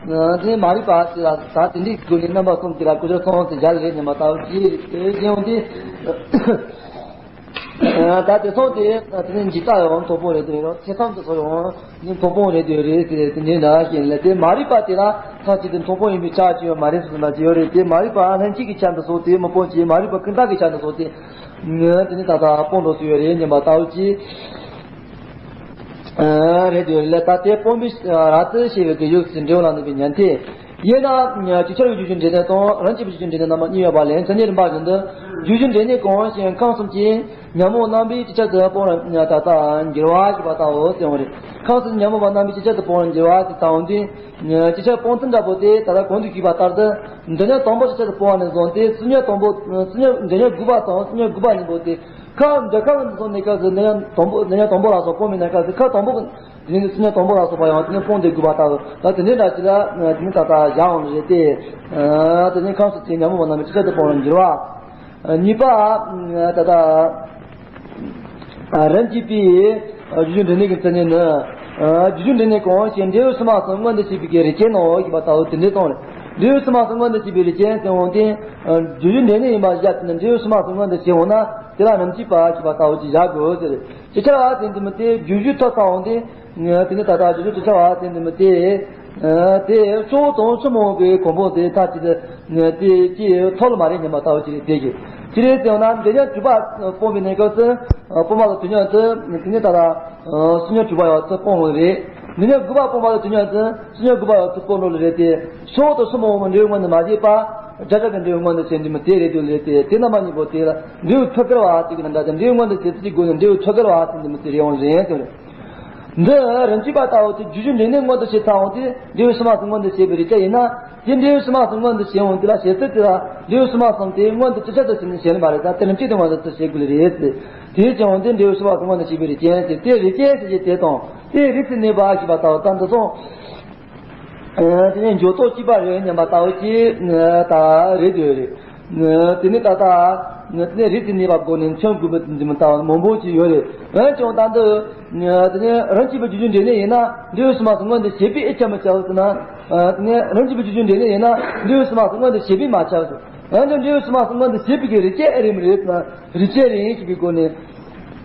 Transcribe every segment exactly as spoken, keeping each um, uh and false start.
དེ་ནས་མ་རིག་པ་ཟེར་ལ་ད་དེ་འདྲའི་སྒོ་ནས་རྣམ་པ་གསུམ་དེ་ལ་ཀུ་ཤ་ཚང་ཟེར་བཞག་ལས་ཉམས་པ་ལྟ་བུ་ཅིག་དེ་བྱུང་སྟེ། ད་དེ་སོང་སྟེ་དེ་ནས་འཇིག་ལྟ་ཡང་མཐོང་སྤང་རེད་དེ་རེད། ཚེ་ཐམས་ཅད་སོགས་ཡང་ནི་མཐོང་སྤང་རེད་དེ་རེད་ཟེར་དེ་འདྲའི་འདྲ་ཞིག་ལས་དེ་མ་རིག་པ་དེ་ལ་ཐམས་ཅད་དེ་མཐོང་སྤང་ཡིན་པའི་ཆ་ཅིག་ཡོད་མ་རེད་ཟེར་ན་ཅི་ཡོད་རེད། དེ་མ་རིག་པ་ལྷན་སྐྱེས་ཀྱི་ཆ་འདི་སོགས་དེ་མི་སྤང་ཅིག་མ་རིག་པ་ཀུན་བཏགས་ཀྱི་ཆ་འདི་སོགས་དེ་དེ་ནས་ད་ལྟ་སྤང་འགྲོ་སྲིད་ཡོད་རེད་ཉམས་པ་ལྟ་བུ་ཅིག་རེད་དེ་ལས་ད་དེ་སྤོང་བའི་ར་ཏི་ཞེས་པའི་གི་ཡུགས་སུ་འབྲས་བུ་ལ་གནས་པའི་ཉན་ཐོས། དབྱེ་ན་ཅིག་ཆར་བའི་རྒྱུ་རྒྱུ་འབྲས་གནས་དང་རང་རྐྱ་པའི་རྒྱུ་རྒྱུ་འབྲས་གནས་རྣམ་པ་གཉིས་ཡོད་པ་ལས། མཚན་ཉིད་རིམ་པ་བཞིན་དུ་རྒྱུ་རྒྱུ་འབྲས་གནས་གང་ཞིག་ཁམས་གསུམ་གྱི་ཉོན་མོངས་རྣམ་པའི་ཅིག་ཆར་དུ་སྤོང་ར་ད་ལྟ་འགྱུར་བ་ཞེས་པ་ལྟ་བུ་ཟེར་བ་རེད། ཁམས་གསུམ་ཉོན་མོངས་པ་རྣམ་པའི་ཅིག་ཆར་དུ་སྤོང་ར་འགྱུར་བ་ཞེས་བཏང་བ་འདི། ཅིག་ཆར་སྤོང་ཚུལ་འདྲ་པོ་དེ་ད་ལྟ་གོང་དུ་ཞུས་པ་ལྟར་དུ། འབྲས་གནས་དང་པོ་ཅིག་ཆར་དུ་སྤོང་བ་ནས་བཟུང་སྟེ་སུ་ཉོན་དང་པོ་སུ་ཉོན་འབྲས་གནས་དགུ་པ་དང་སུ་ཉོན་དགུ་པ་གཉིས་པོ་དེ། ཁ་འདྲ་ཁ་འདི་ཚོ་གནས་སྐབས་སུ་འབྲས་གནས་དང་པོ་འབྲས་གནས་དང་པོ་ལ་སོགས་སྤོང་བའི་གནས་སྐབས་སུ་ཁ་དང་པོ་དེ་ནས་སུ་ཉོན་དང་པོ་ལ་སོགས་པ་ཡང་དེ་ནས་སྤོང་སྟེ་དགུ་པ་ལྟ་བུ་ད་དེ་འདྲའི་འདྲ་ཅིག་ལ་དེ་ནས་ད་ལྟ་བཞག་འོང་རེད་དེ། དེ་ནས་ཁམས་གསུམ་གྱི་ཉོན་མོངས་པ་རྣམས་ཅིག་ཆར་དུ་སྤོང་བར་འགྱུར་བ། གཉིས་པ། ད་ལྟ། རིམ་གྱིས་པའི་རྒྱུ་རྒྱུ་འབྲས་གནས་ཀྱི་མཚན་ཉིད་ནི། རྒྱུ་རྒྱུ་འབྲས་གནས་གང་ཞིག་འབྲས་བུ་ཕྱི་མ་གསུམ་མངོན་དུ་བྱེད་པའི་གི་རིགས་ཅན་ནོ་ཞེས་པ་ལྟ་བུ་དེ་འདྲའི་སྟོང་རེད། འབྲས་བུ་ཕྱི་མ་གསུམ་མངོན་དུ་བྱེད་པའི་རིགས་ཅན་ཟེར་འོང་དེ། རྒྱུ་རྒྱུ་འབྲས་གནས་ཡིན་པ་བཞག་ནས་འབྲས་བུ་ཕྱི་མ་གསུམ་མངོན་དུ་བྱེད་འོང་ན་དེ་ལ་རིམ་གྱིས་པ་ཞེས་པ་ལྟ་བུ་ཅིག་བཞག་དགོས་ཟེར། ཅིག་ཆར་བ་ཟེར་འདི་མི་དེ་རྒྱུ་རྒྱུ་ཐོབ་ཚར་འོང་དེ། དེ་ནས་ད་ལྟ་རྒྱུ་རྒྱུ་ཅིག་ཆར་བ་ཟེར་འདི་མི་དེ། དེ་ཕྱོགས་དང་ཕྱི་མ་གི་གོ་འཕང་དེ་མཐའ་གཅིག་ཏུ། དེ་ཅི་ཐོབ་ལ་མ་རེད་སྙམ་པ་ལྟ་བུ་ཅིག་རེད་དེ་གི། ཅི་རེད་ཟེར་ན་འབྲས་གནས་དྲུག་པ་སྤོང་བའི་གནས་སྐབས་སུ། སྤོང་བ་དང་དུས་མཉམ་དུ་དེ་ནས་ད་ལྟ་སུ་ཉོན་དྲུག་པ་ཡང་ཚུར་སྤོང་བ་རེད། འབྲས་གནས་དགུ་པ་སྤོང་བ་དང་དུས་མཉམ་དུ་སུ་ཉོན་དགུ་པ་ཡང་ཚུར་སྤོང་འགྲོ་ལ་རེད་དེ། ཕྱོགས་དང་ཕྱི་མ་འབྲས་བུ་མངོན་དུ་མ་བྱས་པ། སྒྲ་སྒྲ་གི་འབྲས་བུ་མངོན་དུ་བྱེད་འདི་མི་དེ་རེད་དུ་ལས་དེ་དེ་རྣམ་པ་གཉིས་པོ་དེ་ལ་འབྲས་བུ་ཐོད་རྒལ་བ་ཅིག་གི་ནང་འདྲ་དེ་འབྲས་བུ་མངོན་དུ་བྱེད་ཚུལ་གྱི་སྒོ་ནས་འབྲས་བུ་ཐོད་རྒལ་བ་ཟེར་འདི་མི་དེ་རེད་འོང་རེད་ཟེར། འདི་རིམ་གྱིས་པ་ལྟ་བུ་དེ་རྒྱུ་རྒྱུ་འབྲས་གནས་མངོན་དུ་བྱེད་ཚར་འོང་དུས་འབྲས་བུ་ཕྱི་མ་གསུམ་མངོན་དུ་བྱེད་པའི་རིགས་ཅན་ཡིན་ན། དེ་འབྲས་བུ་ཕྱི་མ་གསུམ་མངོན་དུ་བྱེད་འོང་དུས་ལ་ཞེ་ས་དེ་ལ་འབྲས་བུ་ཕྱི་མ་གསུམ་དེ་མངོན་དུ་ཅི་ཆར་དུ་བྱེད་ནས་བྱེད་ནི་མ་རེད་ད་དེ་རིམ་གྱིས་དེ་མངོན་དུ་ཅི་བྱེད་དགོས་ལེ་རེད་ཟེར། དེའི་ཕྱིར་འོང་དུས་འབྲས་བུ་ཕྱི་མ་གསུམ་མངོན་དུ་བྱེད་པའི་རིགས་ཅན་ཟེར་དེ་རིགས་ཅན་ཟེར་གྱི་དེ་དང་དེའི་རིགས་སུ་གནས་པ་ཞེས་པ་ལྟ་བུ་ད་འདི་སོང་། དེ་ནས་འཇོག་ཐོག་གཅིག་པ་རེད་སྙམ་པ་ལྟ་བུ་ཅིག་ད་རེད་དེ་རེད། དེ་ནས་ད་ལྟ་དེ་ནས་རིགས་དེ་གནས་པ་སྒོ་ནས་མཚོན་དགོས་པའི་འདི་མི་ལྟ་བ་མང་པོ་ཅིག་ཡོད་རེད། འོན་ཀྱང་ད་འདི་དེ་ནས་རང་གཅིག་པུ་རྒྱུ་རྒྱུ་འབྲས་གནས་ཡིན་ན་འབྲས་བུ་ཕྱི་མ་གསུམ་མངོན་དུ་བྱེད་པའི་ཨེ་ཆ་མི་ཆ་བ་ཟེར་ན། དེ་ནས་རང་གཅིག་པུ་རྒྱུ་རྒྱུ་འབྲས་གནས་ཡིན་ན་འབྲས་བུ་ཕྱི་མ་གསུམ་མངོན་དུ་བྱེད་པའི་མ་ཆ་བ་ཟེར། འོན་ཀྱང་འབྲས་བུ་ཕྱི་མ་གསུམ་མངོན་དུ་བྱེད་པའི་གི་རིགས་ཅན་ཨེ་རེད་མི་རེད་ཟེར་ན་རིགས་ཅན་རེད་ཡིན་ཞེས་པའི་སྒོ་ནས་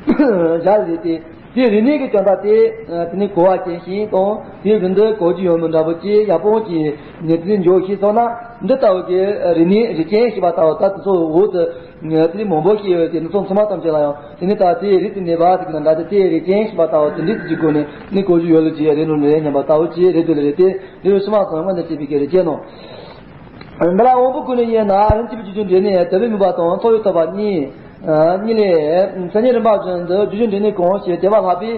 བཞག་ལས་ཏེ། དེའི་རིགས་གནས་ཀྱི་དོན་དག་དེ། དེ་ནི་གོ་བ་ཅན་ཞིག་དང་དེའི་རིགས་འདི་གོ་རྒྱུ་ཡོད་མི་འདྲ་པོ་ཅིག་ཡག་པོ་ཅིག་ནས་དེ་ནི་འཇོག་ཤེས་སོང་ན་འདི་ལྟ་བུ་གི་རིགས་གནས་རིགས་ཅན་ཞེས་པ་ལྟ་བུ་ད་དེ་ཚོ་འོག་ཏུ་དེ་ནི་མང་པོ་ཞིག་ཡོད་དེ་ནི་ཚོ་ཚང་མ་ཐམས་ཅད་ལ་ཡང་དེ་ནི་ད་དེའི་རིགས་དེ་གནས་པ་དེ་གི་ནང་འདྲ་སྟེ་དེའི་རིགས་ཅན་ཞེས་པ་ལྟ་བུ་དེ་འདྲའི་ཅིག་གོ་ནས་ནི་གོ་རྒྱུ་ཡོད་ལ་ཅིག་རེད་འགྲོ་ནི་རེད་སྙམ་པ་ལྟ་བུ་ཅིག་རེད་འདོད་ལ་རེད་དེ། འདི་བས་ཕྱི་མ་གསུམ་མངོན་དུ་བྱེད་པའི་གི་རིགས་ཅན་ནོ། འདི་ལ་དབང་པོའི་སྒོ་ནས་དབྱེ་ན་རིམ་གྱིས་པའི་རྒྱུ་རྒྱུ་འབྲས་གནས་དལ་བའི་མོས་པ་དང་ཐོབ་པའི་ཐོབ་པ་གཉིས། གཉིས་ལས། མཚན་ཉིད་རིམ་པ་བཞིན་དུ་རྒྱུ་རྒྱུ་འབྲས་གནས་གང་ཞིག་དེ་བས་ལྷག་པའི་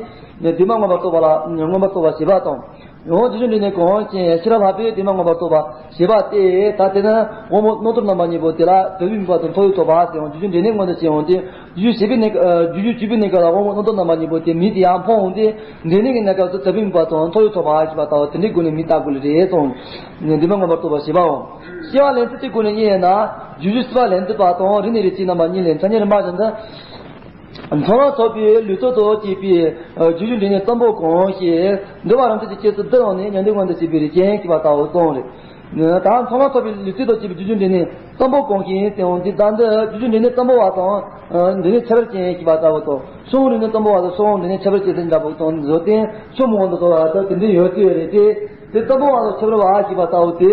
དེ་མ་མངོན་པར་རྟོགས་པ་ལ་མངོན་པར་རྟོགས་པ་ཞེས་པ་དང་། ཡང་རྒྱུ་རྒྱུ་འབྲས་གནས་གང་ཞིག་ཕྱི་རབས་ལྷག་པའི་དེ་མ་མངོན་པར་རྟོགས་པ་ཞེས་པ་སྟེ་ད་དེ་ནི་དབང་པོ་རྣམ་རྟོག་རྣམ་པ་གཉིས་པོ་དེ་ལ་དལ་བའི་མོས་པ་དང་ཐོབ་པའི་ཐོབ་པ་ཟེར་ཡང་རྒྱུ་རྒྱུ་འབྲས་གནས་མངོན་དུ་བྱེད་ཡོང་སྟེ། རྒྱུ་རྒྱུ་བྱེད་པའི་གནས་སྐབས་རྒྱུ་རྒྱུ་བྱེད་པའི་གནས་སྐབས་ལ་དབང་པོ་རྣམ་རྟོག་རྣམ་པ་གཉིས་པོ་དེ་མིང་དེ་ཡང་འཕོ་འོང་སྟེ་འབྲས་གནས་ཀྱི་གནས་སྐབས་སུ་དལ་བའི་མོས་པ་དང་ཐོབ་པའི་ཐོབ་པ་ཞེས་པ་ལྟ་བུ་དེ་འདྲའི་སྒོ་ནས་མིང་བཏགས་དགོས་ལེ་རེད་གསུངས། དེ་མ་མངོན་པར་རྟོགས་པ་ཞེས་པའོ། སྐྱེ་བ་ལེན་ཚུལ་གྱི་སྒོ་ནས་དབྱེ་ན། རྒྱུ་རྒྱུ་སྲིད་པ་ལས་འདས་པ་དང་རིགས་གནས་རིགས་ཅན་རྣམ་པ་གཉིས་ལས་མཚན་ཉིད་རིམ་པ་བཞིན་དུ། མཚོ་ལ་སོགས་པའི་ལུས་རྩལ་དང་བཅས་པའི་རྒྱུ་རྒྱུ་འབྲས་གནས་གསུམ་པོ་གང་ཞིག་འདུལ་བ་རང་ཚུལ་གྱི་སྐྱེ་ཚུལ་བསྡུ་འོང་ནས་ཉོན་སྒྲིབ་མངོན་དུ་བྱེད་པའི་རིགས་ཅན་ཞེས་པ་ལྟ་བུ་གསུངས་རེད། ད་མཚོ་ལ་སོགས་པའི་ལུས་རྩལ་དང་བཅས་པའི་རྒྱུ་རྒྱུ་འབྲས་གནས་གསུམ་པོ་གང་ཞིག་ཟེར་འོང་དུས་ད་འདི་རྒྱུ་རྒྱུ་འབྲས་གནས་གསུམ་པོ་བ་དང་འབྲས་གནས་ཁྱད་པར་ཅན་ཞེས་པ་ལྟ་བུ་དང་ཕྱོགས་རིགས་གནས་གསུམ་པོ་བ་དང་ཕྱོགས་འབྲས་གནས་ཁྱད་པར་ཅན་དེ་འདྲ་པོ་དང་འཛོལ་ཏེ་ཕྱོགས་མང་དུ་དོར་བ་ལྟར་དེ་འདྲའི་ཡོད་ཚུལ་ཡོད་རེད་དེ། དེ་གསུམ་པོ་བ་དང་ཁྱད་པར་བ་ཞེས་པ་ལྟ་བུ་དེ།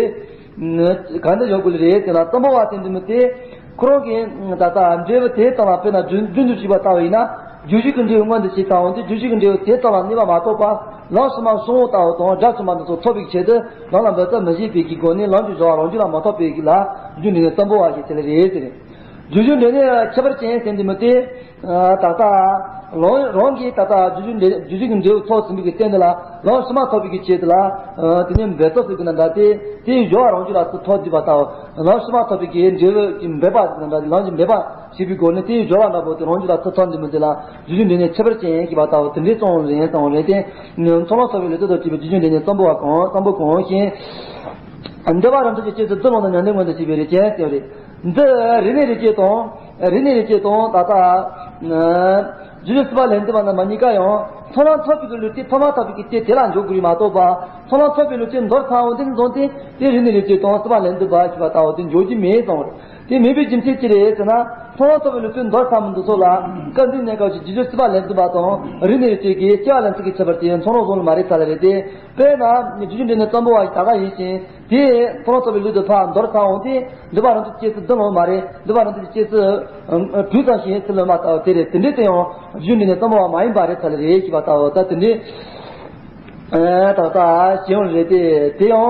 ག་འདྲ་ཡོང་དགོས་ལེ་རེད་ཟེར་ན་གསུམ་པོ་བ་དེ་འདི་མི་དེ། ཁོ་རང་གི་ད་ལྟ་འབྲས་བུ་དེའི་སྟེང་ལ་དཔེར་ན་རྒྱུ་རྒྱུ་འདུ་བྱས་པ་ལྟ་བུ་ཡིན་ན་རྒྱུ་རྒྱུ་གི་འབྲས་བུ་མངོན་དུ་བྱས་ཙམ་འོང་དུས་རྒྱུ་རྒྱུ་གི་འབྲས་བུ་དེའི་སྟེང་ལ་གནས་པ་མ་གཏོགས་པ་ལམ་ཕྱི་མ་གསུམ་པོ་ལྟ་བུ་དང་སྒྲ་གསུམ་པ་འདི་ཚོ་ཐོབ་པའི་ཆེད་དུ་ལམ་ལ་འབད་རྩོལ་མི་བྱེད་པའི་གི་སྒོ་ནས་ལམ་གྱི་སྦྱོར་བ་རང་རྒྱུད་ལ་མ་ཐོབ་པའི་གི་ལ་རྒྱུ་འབྲས་གནས་གསུམ་པོ་བ་ཞེས་བྱ་ལེ་རེད་ཟེར། རྒྱུ་རྒྱུ་འབྲས་གནས་ཁྱད་པར་ཅན་ཟེར་འདི་མི་དེ། ད་ལྟ། རང་རང་གིས་ད་ལྟ་རྒྱུ་རྒྱུ་འབྲས་རྒྱུ་རྒྱུ་གི་འབྲས་བུ་ཐོབ་ཟིན་པའི་གི་རྟེན་འདི་ལ་ལམ་ཕྱི་མ་ཐོབ་པའི་གི་ཆེད་དུ་ལ། དེ་ནས་འབད་རྩོལ་ཟེར་གི་ན་འདྲ་སྟེ་དེའི་སྦྱོར་བ་རང་རྒྱུད་ལ་ཚུར་ཐོབ་འདུས་པ་ལྟ་བུ། ལམ་ཕྱི་མ་ཐོབ་པའི་གི་འབྲས་བུ་གི་འབད་པ་ཟེར་གི་ན་འདྲ་སྟེ་ལམ་གྱི་འབད་པ་བྱེད་པའི་སྒོ་ནས་དེའི་སྦྱོར་བ་འདྲ་པོ་དེ་རང་རྒྱུད་ལ་ཚུར་ཐོབ་འདུས་མི་དེ་ལ་རྒྱུ་རྒྱུ་འབྲས་གནས་ཁྱད་པར་ཅན་ཞེས་པ་ལྟ་བུ་དེ་འདྲའི་གསུངས་རེད་གསུངས་རེད་དེ། མཚོ་ལ་སོགས་པའི་ལུས་རྩལ་དང་བཅས་པའི་རྒྱུ་རྒྱུ་འབྲས་གནས་གསུམ་པོ་བ་གང་གསུམ་པོ་གང་ཞིག་འདུལ་བ་རང་ཚུལ་གྱི་སྐྱེ་ཚུལ་བསྡུ་འོང་ནས་ཉོན་སྒྲིབ་མངོན་དུ་བྱེད་པའི་རིགས་ཅན་ཟེར་བ་རེད། འདི་རིགས་གནས་རིགས་སྐྱེས་དང་། རིགས་གནས་རིགས་སྐྱེས་དང་ད་ལྟ། རྒྱུ་རྒྱུ་སྲིད་པ་ལས་འདས་པ་རྣམ་པ་གཉིས་ཀ་ཡང་ མཐོང་ལམ་ཐོབ་པའི་ལུགས་དེ་ཐོག་མ་ཐོབ་པའི་དེ་དེ་ལ་འཇོག་དགོས་རེད་མ་གཏོགས་པ། མཐོང་ལམ་ཐོབ་པའི་ལུགས་དེ་མདོར་ཚང་བ་དེ་ནི་འཛོམས་ཏེ་དེ་རིག་གནས་རིག་བྱེད་དང་སྲིད་པ་ལས་འདས་པ་ཞེས་པ་ལྟ་བུ་དེ་འཇོག་རྒྱུ་མེད་གསུངས་པ་རེད། དེ་མེད་པའི་རྒྱུ་མཚན་ཅི་རེད་ཟེར་ན། མཐོང་ལམ་ཐོབ་པའི་ལུགས་དེ་མདོར་ཚང་བ་འདི་ཚོ་ལ་སྐབས་འདིའི་གནས་སྐབས་སུ་རྗེས་འཇུག་སྲིད་པ་ལས་འདས་པ་དང་རིག་གནས་རིག་བྱེད་ཀྱི་སྐྱེ་བ་ལེན་ཚུལ་གྱི་ཁྱད་པར་དེ་མཚོན་རོགས་གསུངས་ལ་མ་རེད་ཚར་ལ་རེད་དེ། དཔེར་ན་རྒྱུ་འབྲས་འདི་ནི་གཙང་པོ་བ་ཞིག་ད་ག་ཡིན་ཞིང་། དེས་མཐོང་ལམ་ཐོབ་པའི་ལུགས་དེ་ཕར་མདོར་ཚང་འོང་སྟེ། འདུས་པ་རང་མཚན་སྐྱེ་ཚུལ་བདུན་ལོང་མ་རེད། འདུས་པ་རང་མཚན་སྐྱེ་ཚུལ་དྲུག་ཙམ་ཞིག་ཡིན་ཚུལ་ལོང་མ་ལྟ་བུ་དེ་རེད། དེ་འདྲའི་སྟེང་ཡང་རྒྱུ་འབྲས་ནི་གཙང་པོ་བ་མ་ཡིན་པ་རེད་ཚར་ལ་རེད་ཞེས་པ་ལྟ་བུ་ད་དེ་འདྲའི་ད་ལྟ་བྱེད་ཡོང་རེད་དེ། དེ་ཡང་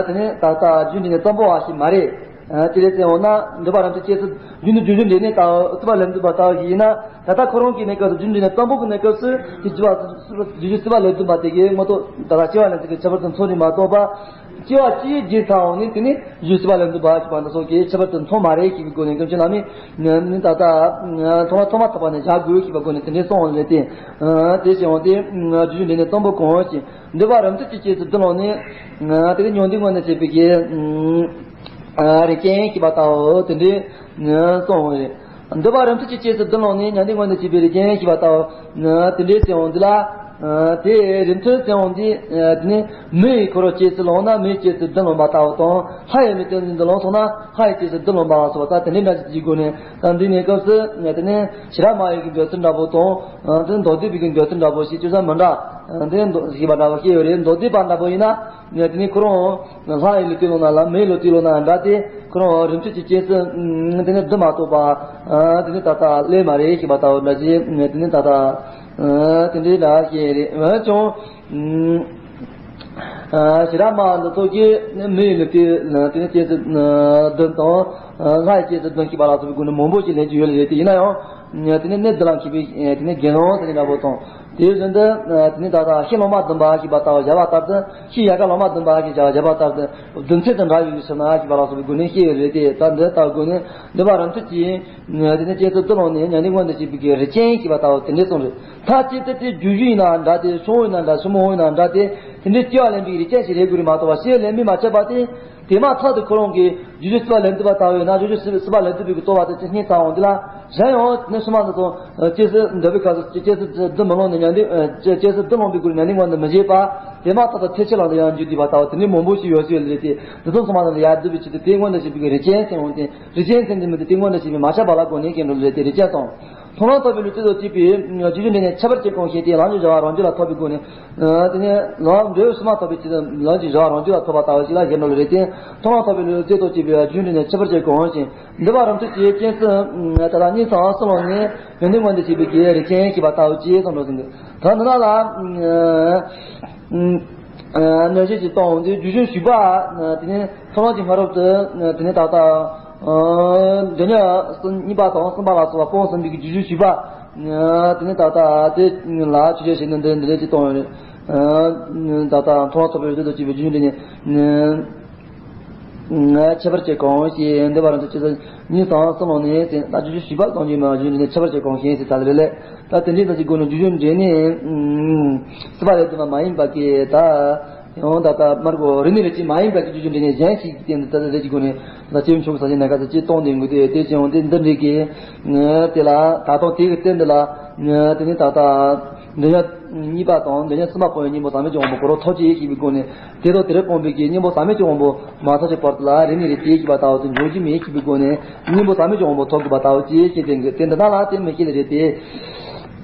དེ་ནི་ད་ལྟ་རྒྱུ་འབྲས་ནི་གཙང་པོ་བ་ཞིག་མ་རེད། ཨ་དེ་ལས་ཙེ་འོ་ན་འདུས་པ་རང་མཚན་སྐྱེ་ཚུལ། རྒྱུ་ནི་རྒྱུ་འབྲས་ནི་ལྟ་བུ་སྲིད་པ་ལས་འདས་པ་ལྟ་བུ་ཞིག་ཡིན་ན། ད་ལྟ་ཁོ་རང་གི་གནས་སྐབས་སུ་རྒྱུ་འབྲས་ནི་གཙང་པོ་གི་གནས་སྐབས་སུ་དེ་སྲིད་པ་རྒྱུ་འབྲས་སྲིད་པ་ལས་འདས་པ་དེ་གའི་ངོ་ཐོག་ད་ལྟ་སྐྱེ་བ་ལེན་ཚུལ་གྱི་ཁྱད་པར་དུ་མཚོན་ནི་མ་གཏོགས་པ། སྐྱེ་བ་སྤྱིའི་རྗེས་ཚང་བ་ནི་དེ་ནི་རྒྱུ་འབྲས་སྲིད་པ་ལས་འདས་པ་ཞེས་པ་འདི་སོགས་ཀྱི་ཁྱད་པར་དུ་མཚོན་མ་རེད་ཞེས་པའི་སྒོ་ནས་སྐྱབས་ཆེན་བླ་མས་ནི་ད་ལྟ་མཐོང་བ་ཐོག་མ་ཐོབ་པ་ནས་བཞག་དགོས་ཞེས་པའི་སྒོ་ནས་དེ་འདྲའི་གསུངས་པ་རེད་དེ། དེ་བྱས་ཡོང་སྟེ་རྒྱུ་འབྲས་ནི་གཙང་པོ་གང་ཞིག་འདུས་པ་རང་མཚན་གྱི་སྐྱེ་ཚུལ་བདུན་ལོང་ནི། དེ་ནི་མྱང་འདས་མངོན་དུ་བྱེད་པའི་གི་རིགས་ཅན་ཞེས་པ་ལྟ་བུ་དེ་འདྲའི་གསུངས་པ་རེད། འདུས་པ་རང་མཚན་གྱི་སྐྱེ་ཚུལ་བདུན་ལོང་ནི་མྱང་འདས་མངོན་དུ་བྱེད་པའི་རིགས་ཅན་ཞེས་པ་ལྟ་བུ་དེ་འདྲའི་གསུངས་འདི་ལ། དེ་རིགས་མཚན་གསུངས་འདི་དེ་ནི་མེའི་འཁོར་བར་སྐྱེ་ཚུལ་ལོང་ན་མེའི་སྐྱེ་ཚུལ་བདུན་ལོང་པ་ལྟ་བུ་དང་། ལྷ་ཡི་མིག་ལྟོས་ནས་འདི་ལོང་སོང་ན་ལྷ་ཡི་སྐྱེ་ཚུལ་བདུན་ལོང་པ་ལ་སོགས་པ་ད་དེ་འདྲའི་འདྲ་ཞིག་གི་སྒོ་ནས། ད་འདི་ནས་སྐབས་སུ་དེ་ནས་ཤེས་རབ་མ་ཡི་གི་འདོད་ཚུལ་འདྲ་པོ་དང་། དེ་མདོ་སྡེ་པའི་གི་འདོད་ཚུལ་འདྲ་པོ་ཞིག་ཅུང་ཟད་མི་འདྲ། དེ་མདོ་ཞེས་པ་འདྲ་པོ་སྐྱེ་ཡོད་རེད། མདོ་སྡེ་པ་འདྲ་པོ་ཡིན་ན། དེ་ནས་ཁོ་རང་ལྷ་ཡི་ལུས་ལྟོས་ལོང་ན་ལ་མེའི་ལུས་ལྟོས་ལོང་ན་འདྲ་སྟེ། ཁོ་རང་རིགས་མཚན་གྱི་སྐྱེ་ཚུལ་དེ་ནས་བདུན་མ་གཏོགས་པ། དེ་ནས་ད་ལྟ་སླེབས་མ་རེད་ཞེས་པ་ལྟ་བུ་འདྲ་ཞིག་དེ་ནས་ད་ལྟ་དེ་འདྲའི་འདྲ་སྐྱེ་རེད། འོན་ཀྱང་། ཤེས་རབ་མ་འདི་ཚོ་གིས་མི་ཡི་ལུས་རྟེན་དེ་ནི་སྐྱེ་ཚུལ་བདུན་དང་། ལྷ་ཡི་སྐྱེ་ཚུལ་བདུན་ཞེས་པ་ལ་སོགས་པའི་སྒོ་ནས་མང་པོ་ཞིག་ལེན་གྱི་ཡོད་ལ་རེད་དེ། ཡིན་ན་ཡང་དེ་ནི་གནས་འདི་ལ་མཁས་པའི་དེ་ནི་དགེ་སློང་དེ་ནི་འདྲ་པོ་དང་། དེ་བཞིན་དུ་དེ་ནི་ད་ལྟ་ཤེས་ལོང་མ་བདུན་པ་ཞེས་པ་ལྟ་བུ་བྱ་བ་ལྟར་དུ། ཤེས་ཡལ་ག་ལོང་མ་བདུན་པ་ཞེས་བྱ་བ་བྱ་བ་ལྟར་དུ་བདུན་ཚན་དང་འདྲ་བའི་ཕྱིར་ན་ཞེས་པ་ལ་སོགས་པའི་སྒོ་ནས་བཤད་ཡོད་རེད་དེ། ད་འདི་ལྟ་བུའི་སྒོ་ནས་འདུས་པ་རང་མཚན་གྱིས་དེ་ནི་སྐྱེ་ཚུལ་བདུན་ལོང་ནས་མྱང་འདས་མངོན་དུ་བྱེད་པའི་རིགས་ཅན་ཞེས་པ་ལྟ་བུ་དེ་འདྲའི་གསུངས་རེད། ཐ་ཅི་ཏི་དེ་རྒྱུ་ཞིག་ཡིན་ན་འདྲ་སྟེ། ཕྱོགས་ཡིན་ན་འདྲ། ཕྱི་མོ་ཡིན་ན་འདྲ་སྟེ། དེ་འདྲའི་སྐྱེ་བ་ལེན་པའི་རིགས་ཅན་ཞིག་རེད་དགོས་རེད་མ་གཏོགས་པ། སྐྱེ་བ་ལེན་པས་མ་ཆགས་པ་སྟེ། དེ་མ་ཐག་ཏུ་ཁོ་རང་གི་རྒྱུ་རྒྱུ་སྲིད་པ་ལེན་ཐུབ་པ་ལྟ་བུ་ཡིན་ན། རྒྱུ་རྒྱུ་སྲིད་པ་ལེན་ཐུབ་པའི་རྟོགས་པ་དེ་ཅི་སྙེད་ཚང་འོང་དེ་ལ། གཞན་ཡང་ནི་སྲུང་མ་འདི་དང་སྐྱེ་ཚུལ་འདོད་པའི་སྐབས་སུ་སྐྱེ་ཚུལ་བདུན་མི་ལོང་ནས་མྱང་འདས། སྐྱེ་ཚུལ་བདུན་ལོང་པའི་སྒོ་ནས་མྱང་འདས་མངོན་དུ་མི་བྱེད་པ། དེ་མ་ཐག་ཏུ་ཐེག་ཆེན་ལམ་དུ་ཡང་འཇུག་བསྡད་པ་ལྟ་བུ་དེ་འདྲའི་མང་པོ་ཞིག་ཡོད་ཚུལ་ལས་ཏེ། འདི་དང་སྲུང་མ་འདི་ལ་ཡར་འདུས་པའི་ཆེད་དུ་དེ་མངོན་དུ་བྱེད་པའི་རིགས་ཅན་ཟེར་འོང་སྟེ། རིགས་ཅན་ཟེར་འདི་མི་འདི་དེ་མངོན་དུ་བྱེད་པའི་མ་ཆགས་པ་ལ་གོ་ནས་སྐྱེ་འགྲོ་ལས་ཏེ་རིགས་ཅན་དང་། མཐོང་ལམ་ཐོབ་པའི་ལུགས་དེ་དང་བཅས་པའི་རྒྱུ་རྒྱུ་འབྲས་ནི་ཁྱད་པར་ཅན་གང་ཞིག་དེ་ལམ་གྱི་བྱ་བ་རང་རྒྱུད་ལ་ཐོབ་པའི་སྒོ་ནས། དེ་ནས་ལམ་འབྲས་བུ་སྲིད་མ་ཐོབ་པའི་ཆེད་དུ་ལམ་གྱི་བྱ་བ་རང་རྒྱུད་ལ་ཐོབ་པ་ལྟ་བུ་ཞིག་ལ་ཞེན་འགྲོ་ལ་རེད་དེ། མཐོང་ལམ་ཐོབ་པའི་ལུགས་དེ་དང་བཅས་པའི་རྒྱུ་རྒྱུ་འབྲས་ནི་ཁྱད་པར་ཅན་གང་ཞིག་འདུས་པ་རང་མཚན་གྱི་སྐྱེ་ཚུལ་ད་ལྟ་གཉིས་སམ་གསུམ་ལོང་ནས་མྱང་འདས་མངོན་དུ་བྱེད་པའི་རིགས་ཅན་ཞེས་པ་ལྟ་བུ་ཅིག་གསུངས་འགྲོ་ཟིན་གྱི། ད་འདི་ན་ལ། གནོད་བྱེད་ཀྱི་སྟོང་འདི་རྒྱུ་རྒྱུ་ཞུགས་པ། དེ་ནས་མཐོང་ལམ་གྱི་སྔ་རོལ་དུ་དེ་ནས་ད་ལྟ་འདོད་ཉར་གཉིས་པ་དང་གསུམ་པ་ལ་སོགས་པ་སྤོང་ཟིན་པའི་རྒྱུ་རྒྱུ་ཞུགས་པ། དེ་ནས་ད་ལྟ་དེ་ལ་ཆོས་ཅན་ཞེས་ནི་འདི་འདི་ལས་ཀྱི་སྟོང་རེད། ད་ལྟ་མཐོང་ལམ་ཐོབ་པའི་རྒྱུ་དང་བཅས་པའི་རྒྱུ་འབྲས་ནི། ཁྱད་པར་ཅན་གང་ཞེས་འདུས་པ་རང་མཚན་གྱི་སྐྱེ་ཚུལ་གཉིས་སམ་གསུམ་ལོང་ནས་ཟེར། ད་རྒྱུ་རྒྱུ་ཞུགས་པ་གང་ཞིག་མ་རྒྱུ་འབྲས་ནི་ཁྱད་པར་ཅན་གང་ཞིག་ཟེར་ད་ལ་རེ་ལས། ད་དེ་འདྲའི་ནང་གི་སྒོ་ནས་རྒྱུ་རྒྱུ་འབྲས་ནི། སྲིད་པ་ལས་འདས་པ་མ་ཡིན་པ་གི་ད། ཡང་ད་ལྟ་མར་གོ་རིག་གནས་རིགས་ཅན་མ་ཡིན་པ་གི་རྒྱུ་རྒྱུ་འབྲས་ནི་གཞན་ཞིག་གི་སྟེང་དུ་ད་ལྟ་རེ་ཅིག་སྒོ་ནས་ད་སྐྱེ་བོ་མཆོག་གི་ས་ཆའི་གནས་སྐབས་སུ་ཅིག་སྟོང་ལྡན་དགོས་ཏེ། དེ་ཅི་ཡང་དེ་འདི་འདྲའི་གི་དེ་ལ་ད་དུང་དེ་གི་སྟེང་དུ་ལ་དེ་ནི་ད་ལྟ་འདོད་ཉར་གཉིས་པ་དང་འདོད་ཉར་གསུམ་པ་སྤོང་བའི་གཉེན་པོ་ཟག་མེད་ཀྱི་དབང་པོ་གོ་རོ་ཐོབ་ཅེས་ཞེས་པའི་སྒོ་ནས། དེ་དང་དེར་སྤངས་པའི་གི་གཉེན་པོ་ཟག་མེད་ཀྱི་དབང་པོ་མ་ཐོབ་ཀྱི་བར་དུ་ལ་རིག་གནས་རིགས་དེ་ཞེས་པ་ལྟ་བུ་དེ་འཇོག་རྒྱུ་མེད་ཅེས་པའི་སྒོ་ནས། གཉེན་པོ་ཟག་མེད་ཀྱི་དབང་པོ་ཐོབ་དགོས་པ་ལྟ་བུ་ཅེས་བཤད་དེ་འདི་དེ་འདི་ན་ལ་དེ་མི་ཤེས་ལ་རེད་དེ།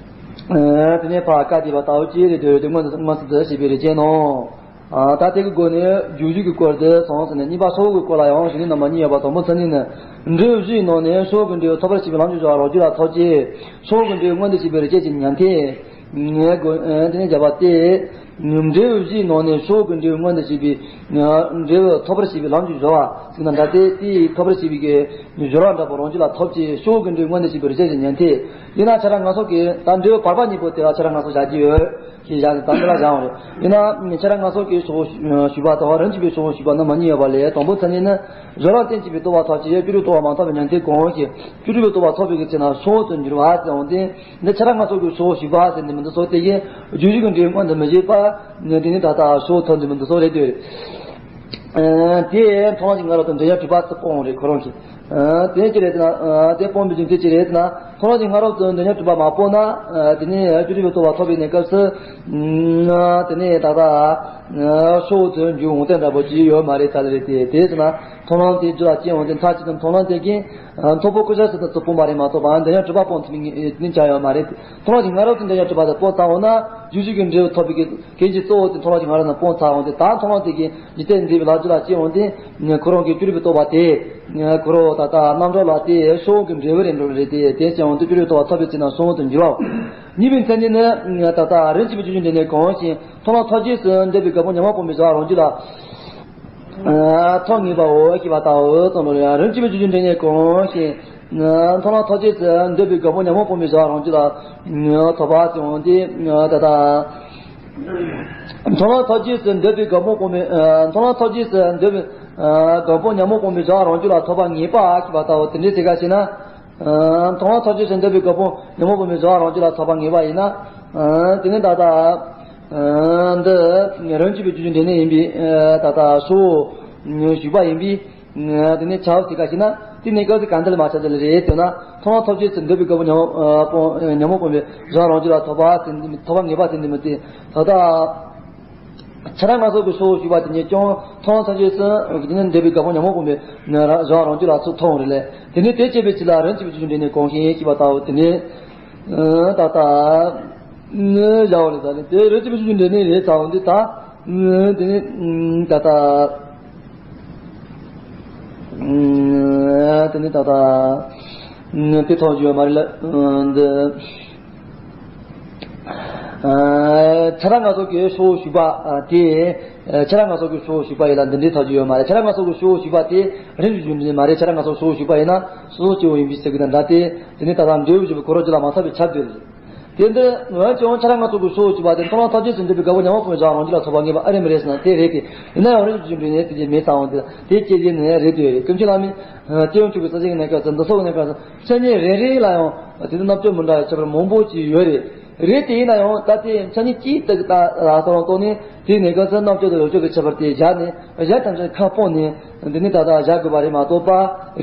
དེ་ནས་ཕར་བཀའ་བསྡུས་པ་ལྟ་བུ་ཅེས་རེད་དེ། དེ་མངོན་དུ་མངོན་སུམ་དུ་བྱེད་པའི་རིགས་ཅན་ནོ། ད་དེ་གི་སྒོ་ནས་རྒྱུ་རྒྱུད་ཀྱི་སྐོར་དེ་སོང་ཟེར་ནས། གཉིས་པ་ཕྱོགས་ཀྱི་སྐོར་ལ་ཡང་གཞི་ནས་རྣམ་པ་གཉིས་ཡོད་པ། དང་པོ་མཚན་ཉིད་ནི། འབྲས་བུ་བཞིའི་ནང་ནས་ཕྱོགས་ཀྱི་འབྲས་བུ་ཐོབ་པར་བྱེད་པའི་ལམ་གྱི་བྱ་བ་རང་རྒྱུད་ལ་ཐོབ་ཅེས། ཕྱོགས་ཀྱི་འབྲས་བུ་མངོན་དུ་བྱེད་པའི་རིགས་ཅན་གྱི་ཉན་ཐོས། ངའི་སྒོ་དེ་ནས་བྱ་བ་སྟེ། འབྲས་བུ་བཞིའི་ནང་ནས་ཕྱོགས་ཀྱི་འབྲས་བུ་མངོན་དུ་བྱེད་པའི། འབྲས་བུ་ཐོབ་པར་བྱེད་པའི་ལམ་གྱི་སྦྱོར་བ་ཟེར་ན་འདྲ་སྟེ། དེའི་ཐོབ་པར་བྱེད་པའི་གི་སྦྱོར་བ་འདྲ་པོ་རང་རྒྱུད་ལ་ཐོབ་ཅེས། ཕྱོགས་ཀྱི་འབྲས་བུ་མངོན་དུ་བྱེད་པའི་རིགས་ཅན་གྱི་ཉན་ཐོས། དེས་ན་ཁྱེད་རང་ང་ཚོ་གིས་ད་འབྲས་བུ་བར་པ་གཉིས་པོ་དེ་ལ་ཁྱེད་རང་ང་ཚོ་བཞག་གི་ཡོད། ཞེས་བཞག་ནས་ད་འདི་ལ་བཞག་པ་རེད། ཡིན་ན་ཁྱེད་རང་ང་ཚོ་གིས་ཕྱོགས་ཞུགས་པ་དང་རིམ་གྱིས་པའི་ཕྱོགས་ཞུགས་པ་རྣམ་པ་གཉིས་ཡོད་པ་ལས། དང་པོ་མཚན་ཉིད་ནི། སྦྱོར་བ་རྟེན་བྱེད་པའི་རྟོགས་པ་ཐོབ་ཅེས། བཅུ་དྲུག་རྟོགས་པ་མ་ཐོབ་པའི་ཉན་ཐོས་གང་ཞིག་བཅུ་དྲུག་རྟོགས་པ་ཐོབ་པའི་གི་ཚེ་ན་ཕྱོགས་སུ་འགྱུར་བ་ཟེར་འོང་སྟེ། འདི་ཁྱེད་རང་ང་ཚོ་གིས་ཕྱོགས་ཞུགས་པ་ཟེར་འདི་མི་འདུག་སོ། དེ་གིས་རྒྱུ་རྒྱུད་ཀྱི་འབྲས་མངོན་དུ་མི་བྱེད་པ། འདི་ནི་ད་ལྟ་ཕྱོགས་ཐོབ་འདི་མི་འདུག་སོ་རེད་དེ། དེ་མཐོང་ལམ་གྱི་སྔ་རོལ་དུ་འདོད་ཉར་དྲུག་པ་ཚུར་སྤོང་རེད་ཁོ་རང་གིས། དེ་ཅི་རེད་ཟེར་ན། དེ་སྤོང་བའི་རྒྱུ་མཚན་ཅི་རེད་ཟེར་ན། མཐོང་ལམ་གྱི་སྔ་རོལ་དུ་འདོད་ཉམས་གྲུབ་པ་མ་སྤངས་ན། དེ་ནས་བཅུ་དྲུག་པའི་རྟོགས་པ་ཐོབ་པའི་གནས་སྐབས་སུ། དེ་ནས་ད་ལྟ་སྲོག་ཏུ་འགྱུར་འོང་དེ་འདྲ་པོ་ཅི་ཡོད་མ་རེད་ད་ལ་རེད་དེ། དེ་ཟེར་ན་མཐོང་ལམ་དེ་རྒྱུད་ལ་སྐྱེ་འོང་དེ་མཐའ་གཅིག་ཏུ་མཐོང་ལམ་དེ་གིས་མཐོང་ཕོད་ཀུན་གཞི་སུ་དང་སུ་སྤོང་བ་རེད་མ་གཏོགས་པ་འདོད་ཉམས་གྲུབ་པ་སྤོང་ཐུབ་པའི་ངེས་དེ་ནི་ཅང་ཡོད་མ་རེད། མཐོང་ལམ་གྱི་སྔ་རོལ་དུ་འདོད་ཉམས་གྲུབ་པ་དེ་སྤོང་ཚར་འོང་ན་རྒྱུ་གཅིག་གི་འབྲས་བུ་ཐོབ་པའི་གི་རྐྱེན་གྱིས་གཙོ་བོ་དེ་མཐོང་ལམ་གྱི་སྔ་རོལ་ན་སྤོང་ཚར་འོང་དེ། ད་མཐོང་ལམ་དེ་གིས་འཇིག་རྟེན་འདས་པའི་ལྷ་རྒྱུད་ལ་སྐྱེ་འོང་དེ། ཁོ་རང་གི་བཅུ་དྲུག་པའི་རྟོགས་པ་དེ་ཁོ་རང་ད་ལྟ་རྣམ་གྲངས་ལ་དེ་སྲོག་གི་འབྲས་བུ་རེད་འགྲོ་རེད་དེ། དེ་སྐྱེ་འོང་དུས་བཅུ་དྲུག་རྟོགས་པ་ཐོབ་པའི་ཚེ་ན་སྲོག་ཏུ་འགྱུར་བའོ། གཉིས་པའི་མཚན་ཉིད་ནི་ད་ལྟ་རིམ་གྱིས་པའི་རྒྱུ་རྒྱུ་འབྲས་ནི་གང་ཞིག་མཐོང་ལམ་ཐོབ་རྗེས་སུ་འདོད་པའི་དགའ་སྤོང་ཉོན་མོངས་སྤོང་བའི་བྱ་བ་རང་རྒྱུད་ལ་ཐོབ་ངེས་པའོ་ཞེས་པ་ལྟ་བུ་ཙམ་རེད། རིམ་གྱིས་པའི་རྒྱུ་རྒྱུ་འབྲས་ནི་གང་ཞིག་མཐོང་ལམ་ཐོབ་རྗེས་སུ་འདོད་པའི་དགའ་སྤོང་ཉོན་མོངས་སྤོང་བའི་བྱ་བ་རང་རྒྱུད་ལ་ཐོབ་པ་ཙམ་འོང་དེ་ད་ལྟ། མཐོང་ལམ་ཐོབ་རྗེས་སུ་འདོད་པའི་དགའ་སྤོང་སྤོང་བའི། ཨ། མཐོང་ལམ་ཐོབ་རྗེས་སུ་འདོད་པའི། ཨ། དགའ་སྤོང་ཉོན་མོངས་སྤོང་བའི་བྱ་བ་རང་རྒྱུད་ལ་ཐོབ་པ་ངེས་པ་ཞེས་པ་ལྟ་བུ་དེ་འདྲའི་ཚིག་ཁ་ཤས་ན། ཨ། མཐོང་ལམ་ཐོབ་རྗེས་སུ་འདོད་པའི་དགའ་སྤོང་ཉོན་མོངས་སྤོང་བའི་བྱ་བ་རང་རྒྱུད་ལ་ཐོབ་པ་ངེས་པ་ཡིན་ན། ཨ། དེ་ནི་ད་ལྟ། ཨ། འདི་རིམ་གྱིས་པའི་རྒྱུ་རྒྱུ་འབྲས་ནི་ཡིན་པས། ཨ། ད་ལྟ་སྲོག་ཞུགས་པ་ཡིན་པས། དེ་ནས་ཆ་བ་ཞིག་ག་ཞིག་ན་དེ་གནས་སྐབས་སུ་གང་འདྲ་ལ་མ་ཆགས་ལ་རེད་ཟེར་ན། མཐོང་ལམ་ཐོབ་རྗེས་སུ་འདོད་པའི་དགའ་སྤོང་ཉོན་མོངས་སྤོང་ཉོན་མོངས་སྤོང་བའི་བྱ་བ་རང་རྒྱུད་ལ་ཐོབ་པ་ཟེར་ཐོབ་པ་ངེས་པ་ཟེར་འདི་མོ་དེ། ད་ལྟ་ཁྱེད་རང་ང་སོགས་ཀྱི་སྲོག་ཞུགས་པ་དེ་ཉིད་ཀྱང་མཐོང་ལམ་ཐོབ་རྗེས་སུ་དེ་ནས་འདོད་པའི་དགའ་སྤོང་ཉོན་མོངས་སྤོང་བའི་བྱ་བ་རང་རྒྱུད་ལ་ཚུར་ཐོབ་འོང་རེད་ལས། དེ་ནས་དེ་སྐྱེས་པའི་ཕྱིར་ལ་རིམ་གྱིས་པའི་རྒྱུ་རྒྱུ་འབྲས་ནི་གང་ཞིག་ཞེས་པ་ལྟ་བུ་དེ་ནས། ད་ལྟ། ནི་བཞག་པ་རེད། ད་ནི་དེ་རིམ་གྱིས་པའི་རྒྱུ་རྒྱུ་འབྲས་ནི་རེད་ཚར་འོང་དུས་ད། དེ་ནི་ད་ལྟ། དེ་ནི་ད་ལྟ། དེ་ཐོག་བརྗོད་མ་རེད་ལ། འདི། ཁྱེད་རང་ང་ཚོ་གི་སྲོག་ཞུགས་པ་དེ། ཁྱེད་རང་ང་ཚོ་གི་སྲོག་ཞུགས་པ་ཡིན་ལ་འདི་འདྲའི་ཐག་གཅོད་ཡོད་མ་རེད། ཁྱེད་རང་ང་ཚོ་གི་སྲོག་ཞུགས་པ་དེ་རིམ་གྱིས་རྒྱུ་འབྲས་མ་རེད། ཁྱེད་རང་ང་ཚོ་སྲོག་ཞུགས་པ་ཡིན་ན་སོ་སོ་སྐྱེ་བོ་ཡིན་པའི་ཚིག་གི་དང་འདྲ་སྟེ། དེ་ནི་ད་ལྟ་འབྲས་བུ་བཞིན་པའི་གོ་རོ་རྒྱུ་ལ་མ་ཐོབ་པའི་ཆ་བསྡུས་རེད། དེ་འདི་འོན་ཀྱང་ཁྱེད་རང་ང་ཚོ་གི་སྲོག་ཞུགས་པ་དེ་མཐོང་ལམ་ཐོབ་རྗེས་སུ་འདོད་པའི་དགའ་བོ་ཉོན་མོངས་སྤོང་བའི་བྱ་བ་རང་རྒྱུད་ལ་ཐོབ་པ་ངེས་པ་ཨེ་རེད་མི་རེད་ཟེར་ན་དེ་རེད་དེ། ཡིན་ན་ཡང་རིམ་གྱིས་རྒྱུ་འབྲས་ནི་དེ་ཅིག་མེད་ཚར་འོང་དེ་དེ་སྐྱེ་རྒྱུ་ནི་རེད་དེ་རེད། སྐུ་མཁྱེན་བླ་མས་སྐྱེ་བོ་མཆོག་གི་ས་བཅད་ཀྱི་གནས་སྐབས་སུ་འདི་སོགས་ཀྱི་གནས་སྐབས་སུ་མཚན་ཉིད་རེ་རེ་ལ་ཡང་དེ་དུས་རྣམ་དཔྱོད་མི་འདྲ་བའི་ཁྱད་པར་མང་པོ་ཅིག་ཡོད་རེད། རེད་དེ་ཡིན་ན་ཡང་ད་ལྟའི་མཚན་ཉིད་ཀྱིས་ད་ལྟ་ལ་སོགས་ལ་ལྟོས་ནས་དེའི་གནས་སྐབས་སུ་རྣམ་དཔྱོད་དང་ཡོངས་གཅོད་ཀྱི་ཁྱད་པར་དེ་བཞག་ནས་གཞན་ཐམས་ཅད་ཁ་སྤོང་ནས་འདི་ནི་ད་ལྟ་བཞག་དགོས་པ་རེད་མ་གཏོགས་པ།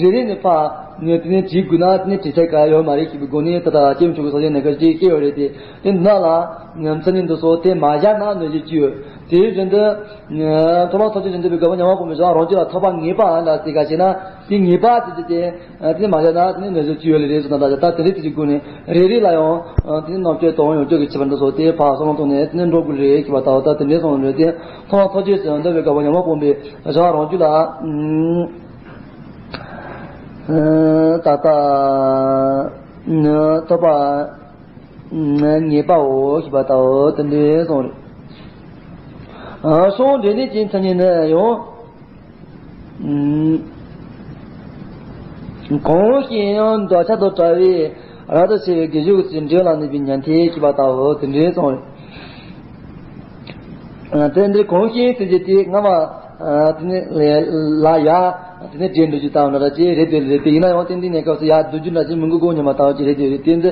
རེ་རེ་ནས་ཕར་ནས་དེ་ནས་བྲིས་དགོས་ན་དེ་ནས་བྲིས་ཚད་ག་ཡོད་མ་རེད་ཞེས་པའི་སྒོ་ནས་ད་ལྟ་སྐྱེ་བོ་མཆོག་གི་ས་བཅད་གནས་སྐབས་ཅིག་སྐྱེ་ཡོད་རེད་དེ། དེ་ནང་ལ་མཚན་ཉིད་འདི་ཚོ་དེ་མ་བཞག་ན་གནོད་བྱེད་ཅི་ཡོད། དེ་བཞིན་དུ་མཐོང་ལམ་ཐོབ་རྗེས་སུ་འདོད་པའི་དགའ་བོ་ཉོན་མོངས་སྤོང་བའི་བྱ་བ་རང་རྒྱུད་ལ་ཐོབ་པ་ངེས་པ་ལ་ཟེར་ག་ཞེ་ན་དེ་ངེས་པ་དེ་དེ་དེ། དེ་ནས་མ་བྱས་ན་དེ་ནས་གནོད་བྱེད་ཅི་ཡོད་ལེ་རེད་ཟེར་ན། ད་ལྟ་དེ་རིགས་དེ་ཅིག་སྒོ་ནས་རེ་རེ་ལ་ཡང་དེ་ནས་རྣམ་དཔྱོད་དང་ཡོངས་གཅོད་ཀྱི་ཁྱད་པར་འདི་ཚོ་དེ་ཕར་བསམ་བློ་གཏོང་ནས་དེ་ནས་འགྲོ་དགོས་རེད་ཞེས་པ་ལྟ་བུ། ད་དེ་འདྲའི་བསམ་བློ་རེད་དེ། མཐོང་ལམ་ཐོབ་རྗེས་སུ་འདོད་པའི་དགའ་བོ་ཉོན་མོངས་སྤོང་བའི་བྱ་བ་རང་རྒྱུད་ལ་ད་ལྟ་ཐོབ་པ་ངེས་པའོ་ཞེས་པ་ལྟ་བུ་དེ་འདྲའི་གསུངས་རེད། སྲོག་འབྲས་ནད་ཀྱི་མཚན་ཉིད་ནི་ཡང་། གང་ཞིག་ཡང་འདོད་ཆགས་དང་བྲལ་བའི་རབ་ཏུ་ཕྱེ་བའི་དགེ་སྦྱོར་གྱི་འབྲས་བུ་ལ་གནས་པའི་ཉན་ཐོས་ཞེས་པ་ལྟ་བུ་དེ་འདྲའི་གསུངས་རེད། དེ་འདྲའི་གང་ཞིག་ཟེར་རྒྱུ་དེ་སྔ་མ་དེ་ནི་ལ་ཡ་དེ་ནི་འདྲེན་འགྲོ་རྒྱུ་དང་འདྲ་ཅིག་རེད་དེ་རེད་དེ། ཡིན་ན་ཡང་དེ་འདི་གནས་སྐབས་སུ་ཡར་བསྡུ་རྒྱུ་འདྲ་ཅིག་མི་དགོས་གོ་སྙམ་པ་ལྟ་བུ་ཅིག་རེད་དེ་རེད་དེ། འདི་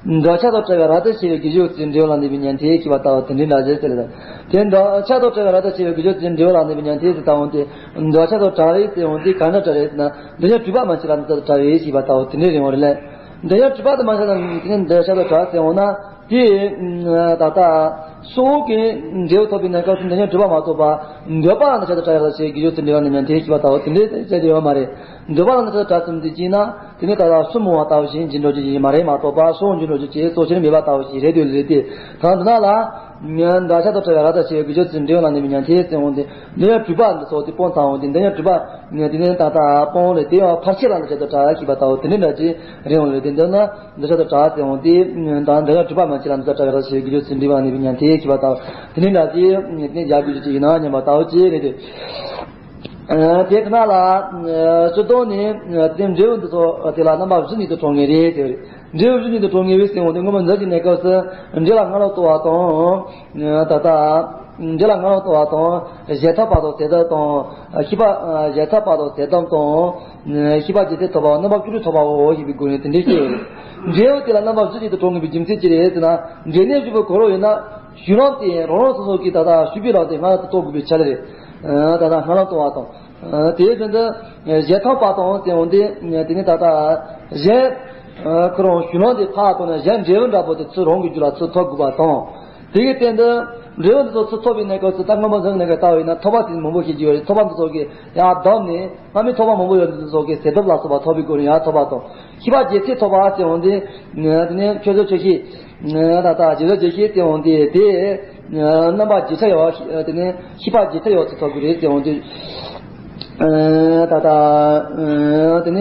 འདོད་ཆགས་དང་བྲལ་བའི་རབ་ཏུ་ཕྱེ་བའི་དགེ་སྦྱོར་གྱི་འབྲས་བུ་ལ་གནས་པའི་ཉན་ཐོས་ཞེས་པ་ལྟ་བུ་དེ་འདྲའི་འདྲ་ཅིག་ཟེར་ལ། དེ་འདོད་ཆགས་དང་བྲལ་བའི་རབ་ཏུ་ཕྱེ་བའི་དགེ་སྦྱོར་གྱི་འབྲས་བུ་ལ་གནས་པའི་ཉན་ཐོས་ཟེར་ལྟ་བུ་དེ། འདོད་ཆགས་དང་བྲལ་བའི་ཟེར་འོང་དེ་གང་འདྲ་བྲལ་རེད་ཟེར་ན། འདོད་ཆགས་གྲུབ་པ་མ་མཆིས་ལ་འདོད་ཆགས་དང་བྲལ་བའི་ཞེས་པ་ལྟ་བུ་དེ་འདྲའི་རིང་བ་རེད་ལ། འདོད་ཆགས་གྲུབ་པ་དང་མ་མཆིས་ལ་དེ་ནི་འདོད་ཆགས་དང་བྲལ་ཟེར་འོང་ན་དེ། ད་ལྟ་སྲོག་གི་འབྲས་བུ་ཐོབ་པའི་གནས་སྐབས་སུ་འདོད་ཆགས་གྲུབ་པ་མ་ཐོབ་པ། འདོད་པ་ལ་འདོད་ཆགས་དང་བྲལ་བའི་རབ་ཏུ་ཕྱེ་བའི་དགེ་སྦྱོར་གྱི་འབྲས་བུ་ལ་གནས་པའི་ཉན་ཐོས་ཞེས་པ་ལྟ་བུ་དེ་འདྲའི་བྱས་ཏེ་ཡོད་མ་རེད། འདོད་པ་ལ་འདོད་ཆགས་དང་བྲལ་ཙམ་དུ་བྱས་ན་དེ་ནི་ད་ལྟ་སྲོག་རྨོངས་པ་ལྟ་བུ་ཞིག་འབྱིན་འགྲོ་རྒྱུ་ཞིག་མ་རེད་མ་གཏོགས་པ། སྲོག་འབྱིན་འགྲོ་རྒྱུ་ཅིག་གཙོ་ཆེར་མེད་པ་ལྟ་བུ་ཞིག་རེད་འདོད་ལེ་རེད་དེ། ད་འདི་ན་ལ། འདོད་ཆགས་དང་བྲལ་བའི་རབ་ཏུ་ཕྱེ་བའི་དགེ་སྦྱོར་གྱི་འབྲས་བུ་ལ་གནས་པའི་ཉན་ཐོས་ཟེར་འོང་དེ། འདོད་ཆགས་གྲུབ་པ་འདི་ཚོ་དེ་སྤོང་ཚར་འོང་དེ། འདོད་ཆགས་གྲུབ་པ་དེ་ནི་ད་ལྟ་སྤོང་ལེ་དེ་ཡང་ཕར་ཕྱིན་ལ་འདོད་ཆགས་དང་བྲལ་ཞེས་པ་ལྟ་བུ་དེ་འདྲའི་འདྲ་ཅིག་རེད་འོང་ལེ་དེ། འདི་ན་འདོད་ཆགས་དང་བྲལ་ཟེར་འོང་དེ། ད་འདོད་ཆགས་གྲུབ་པ་མ་མཆིས་ལ་འདོད་ཆགས་དང་བྲལ་བའི་རབ་ཏུ་ཕྱེ་བའི་དགེ་སྦྱོར་གྱི་འབྲས་བུ་ལ་གནས་པའི་ཉན་ཐོས་ཞེས་པ་ལྟ་བུ་དེ་འདྲའི་འདྲ་ཅིག་དེ་ནི་ཡག་པོ་ཅིག་ཡིན་ན་སྙམ་པ་ལྟ་བུ་ཅིག་རེད་དེ། དེ་ནང་ལ་སྤྱིར་བཏང་ནས་དེ་འབྲས་བུ་འདི་ཚོ་དེ་ལ་རྣམ་པ་བཞི་ཉིད་དུ་གྲངས་ངེས་རེད་ཟེར་བ་རེད། འབྲས་བུ་བཞི་ཉིད་དུ་གྲངས་ངེས་པའི་ཟེར་འོང་དེ་སྔོན་མ་འདོད་ཆགས་ཀྱི་གནས་སྐབས་སུ་འབྲས་ལ་སྔ་ལོགས་རྟོག་པ་དང་། ད་ལྟ་འབྲས་ལ་སྔ་ལོགས་རྟོག་པ་དང་གཞལ་ཐབས་པ་དང་ཟད་གདབ་དང་། ཤེས་པ་གཞལ་ཐབས་པ་དང་ཟད་གདབ་དང་། ཤེས་པ་རྗེས་ཐེབས་ཐོབ་པ་རྣམ་པ་བཅུ་དྲུག་ཐོབ་པའོ་ཞེས་པའི་སྒོ་ནས་དེ་འདྲའི་སྐྱེ་བ་རེད། འབྲས་བུ་དེ་ལ་རྣམ་པ་བཞི་ཉིད་དུ་གྲངས་ངེས་པའི་རྒྱུ་མཚན་ཅི་རེད་ཟེར་ན། འབྲས་ནད་ཞུགས་པའི་གོ་རོ་ཡིན་ན་ཞུགས་ལམ་དེ་རང་རང་སོ་སོ་གིས་ད་ལྟ་ཞུགས་པའི་ལམ་དེ་སྔ་ལ་དུ་རྟོགས་དགོས་པའི་ཆ་ལ་རེད། ད་ལྟ་སྔ་ལམ་རྟོག་པ་དང་། དེའི་དོན་དུ་གཞན་ཐོབ་པ་དང་ཟེར་འོང་དུས་དེ་ནི་ད་ལྟ་གཞན་ཁོ་རང་གཞུང་ལུགས་དེ་ཕར་བཏང་ན་གཞན་འབྲས་བུ་འདྲ་པོ་དེ་ཚུར་རང་གི་རྒྱུད་ལ་ཚུར་ཐོབ་དགོས་པ་དང་། དེ་གི་སྟེང་དུ་འབྲས་བུ་འདི་ཚོ་ཚུར་ཐོབ་པའི་གནས་སྐབས་སུ་ད་སྔོན་པོ་འཛིན་གནས་སྐབས་ལྟ་བས་ན་ཐོབ་པ་དེ་མང་པོ་ཞིག་ཡོད་རེད། ཐོབ་པ་འདི་ཚོ་གི་ཡར་བསྡོམས་ནས་སྔ་མའི་ཐོབ་པ་མང་པོ་ཡོད་འདི་ཚོ་གི་ཟད་གཏོང་ལ་སོགས་པ་ཐོབ་པའི་སྒོ་ནས་ཡར་ཐོབ་པ་དང་། ཤེས་པ་རྗེས་ཐེབས་ཐོབ་པ་ཟེར་འོང་དུས་དེ་ནས་ཆོས་ཚུལ་ཆོས་ཤེས། ད་ལྟ་རྗེས་ཐེབས་རྗེས་ཤེས་ཟེར་འོང་དུས་དེ་རྣམ་པ་རྗེས་ཐེབས་ཡོད། དེ་ནས་ཤེས་པ་རྗེས་ཐེབས་ཡོད་ཚུལ་ཐོབ་ཀྱི་རེད་ཟེར་འོང་དུས། ད་ལྟ་དེ་ནས་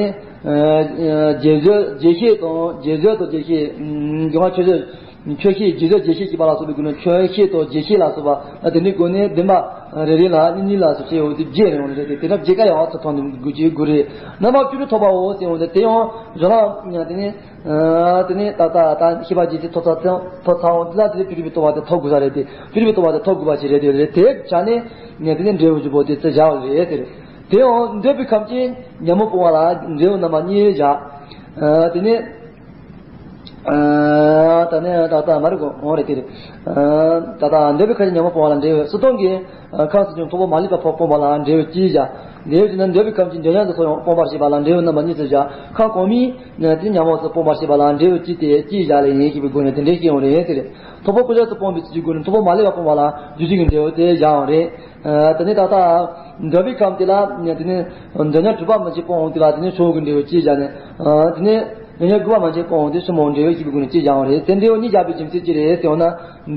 རྗེས་ཐེབས་རྗེས་ཤེས་དང་རྗེས་ཐེབས་དང་རྗེས་ཤེས། སྒོ་ང་ཆོས་ཚུལ་ཆོས་ཤེས་རྗེས་ཐེབས་རྗེས་ཤེས་ཞེས་པ་ལ་སོགས་པའི་སྒོ་ནས་ཆོས་ཤེས་དང་རྗེས་ཤེས་ལ་སོགས་པ་དེ་འདྲའི་སྒོ་ནས་བདུན་པ་རེ་རེ་ལ་གཉིས་གཉིས་ལ་སོགས་བྱས་ཡོང་དུས་བརྒྱད་རེ་ཡོང་རེད་དེ། དེ་ལྟར་བརྒྱད་ཀ་ཡང་ཚུར་ཐོན་ནས་དགོས་ཀྱི་དགོས་རེད། རྣམ་པ་བཅུ་དྲུག་ཐོབ་པའོ་ཟེར་འོང་དུས་དེ་ཡང་གཞུང་ལ་དེ་ནས། དེ་ནས་ད་ལྟ་ད་ཤེས་པ་རྗེས་ཐེབས་ཐོབ་ཚར་ཐོབ་ཚར་འོང་དུས་ལ་དེ་ནས་བཅུ་དྲུག་པའི་རྟོགས་པ་དེ་ཐོབ་དགོས་ས་རེད་དེ། བཅུ་དྲུག་པའི་རྟོགས་པ་དེ་ཐོབ་དགོས་པ་ཞིག་རེད་དེ། རེད་དེ་བྱས་ནས་དེ་ནས་འབྲས་བུ་བཞི་པོ་དེ་ཚུར་བཞག་པ་རེད་དེ། དེ་ཡང་འདོད་པའི་ཁམས་ཀྱི་ཉོན་མོངས་སྤོང་བ་ལ་འབྲས་བུ་རྣམ་པ་གཉིས་བཞག་དེ་ནས། ད་ནས་ད་ལྟ་མ་རེད་གོ་འོང་རེད་དེ་རེད། ད་ལྟ་འདོད་པའི་ཁམས་ཀྱི་ཉོན་མོངས་སྤོང་བ་ལ་འབྲས་བུ། སྲིད་དོན་གྱི་ཁམས་སུ་ཀྱང་ཐོབ་པ་མ་ལུས་པ་སྤོང་བ་ལ་འབྲས་བུ་གཅིག་བཞག་དེ་བཞིན་དུ་འདོད་པའི་ཁམས་ཀྱི་འདོད་ཉོན་དེ་ཚོ་ཡང་སྤོང་བར་བྱེད་པ་ལ་འབྲས་བུ་རྣམ་པ་གཉིས་སུ་བཞག་ཁམས་གོང་མའི་དེ་ཉོན་མོངས་སུ་སྤོང་བར་བྱེད་པ་ལ་འབྲས་བུ་གཅིག་སྟེ་གཅིག་བཞག་ལས་ཡིན་ཞེས་པའི་སྒོ་ནས་དེ་འདྲའི་སྐྱེ་བ་རེད་དེ་རེད། ཐོབ་པ་ཀུན་རྫོབ་ཏུ་སྤོང་བའི་ཚུལ་གྱི་སྒོ་ནས་ཐོབ་པ་མ་ལུས་པ་སྤོང་བ་ལ་རྒྱུ་འབྲས་ཀྱི་འབྲས་བུ་དེ་བཞག་ཡོད་རེད། དེ་ནས་ད་ལྟ་འདོད་པའི་ཁམས་དེ་ལ་དེ་ནས་འདོད་ཉོན་དྲུག་པ་མན་ཆད་སྤོང་འོང་དུས་ལ་དེ་ནས་ཕྱོགས་ཀྱི་འབྲས་བུ་གཅིག་བཞག་ནས། དེ་ནས་འདོད་ཉོན་དགུ་པ་མན་ཆད་སྤོང་འོང་དུས་ཕྱི་མ་འབྲས་བུ་ཞེས་པའི་སྒོ་ནས་གཅིག་བཞག་ཡོད་རེད། དེ་འབྲས་བུ་གཉིས་བཞག་པའི་རྒྱུ་མཚན་ཅི་རེད་ཟེར་བ་ན།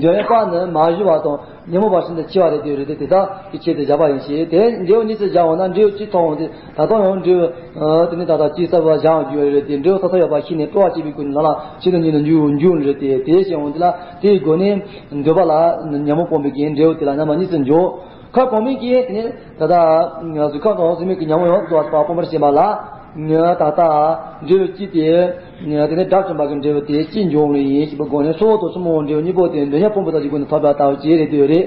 འདོད་ཉོན་པ་ནི་མ་ཞུ་བ་དང་ཉོན་མོངས་པ་ཤིན་ཏུ་ཆེ་བ་རེད་དེ་རེད་དེ། དེ་དག་གི་ཆེད་དུ་བཞག་པ་ཡིན་ཞེས། དེ་འབྲས་བུ་གཉིས་སུ་བཞག་འོང་ན་འབྲས་བུ་གཅིག་ཐོབ་འོང་དུས་ད་དུང་ཡང་འབྲས་བུ་དེ་ནས་ད་ལྟ་གཅིག་གསར་པ་བཞག་འོང་རྒྱུ་ཡོད་རེད་དེ། འབྲས་བུ་ཐོབ་ཐོབ་ཡོད་པ་ཤེས་ནས་སྤྲོ་བ་སྐྱེ་བའི་སྒོ་ནས་ལ་ལ་ཕྱིར་དང་གཉིས་ལ་འཇུག་འཇུག་རེད་དེ། དེ་བྱས་འོང་དུས་ལ་དེའི་སྒོ་ནས་འདོད་པ་ལ་ཉོན་མོངས་སྤོང་བའི་གི་འབྲས་བུ་དེ་ལ་རྣམ་པ་གཉིས་སུ་འཇོག་ཁམས་གོང་མའི་གི་དེ་ནས་ད་ལྟ་གཟུགས་ཁམས་དང་གཟུགས་མེད་ཀྱི་ཉོན་མོངས་ཡོངས་སུ་རྫོགས་པ་སྤོང་བར་བྱེད་པ་ལ་ད་ལྟ་འབྲས་བུ་གཅིག་སྟེ། དེ་ནས་དགྲ་བཅོམ་པ་གི་འབྲས་བུ་དེ་གཅིག་འབྱུང་བ་ཡིན་ཞེས་པའི་སྒོ་ནས་ཕྱོགས་དང་ཕྱི་མ་འབྲས་བུ་གཉིས་པོ་དེ་འདོད་ཉོན་སྤོང་བའི་ཐབས་ཀྱི་སྒོ་ནས་ཐོབ་པ་ལྟ་བུ་ཅིག་རེད་དེ་རེད།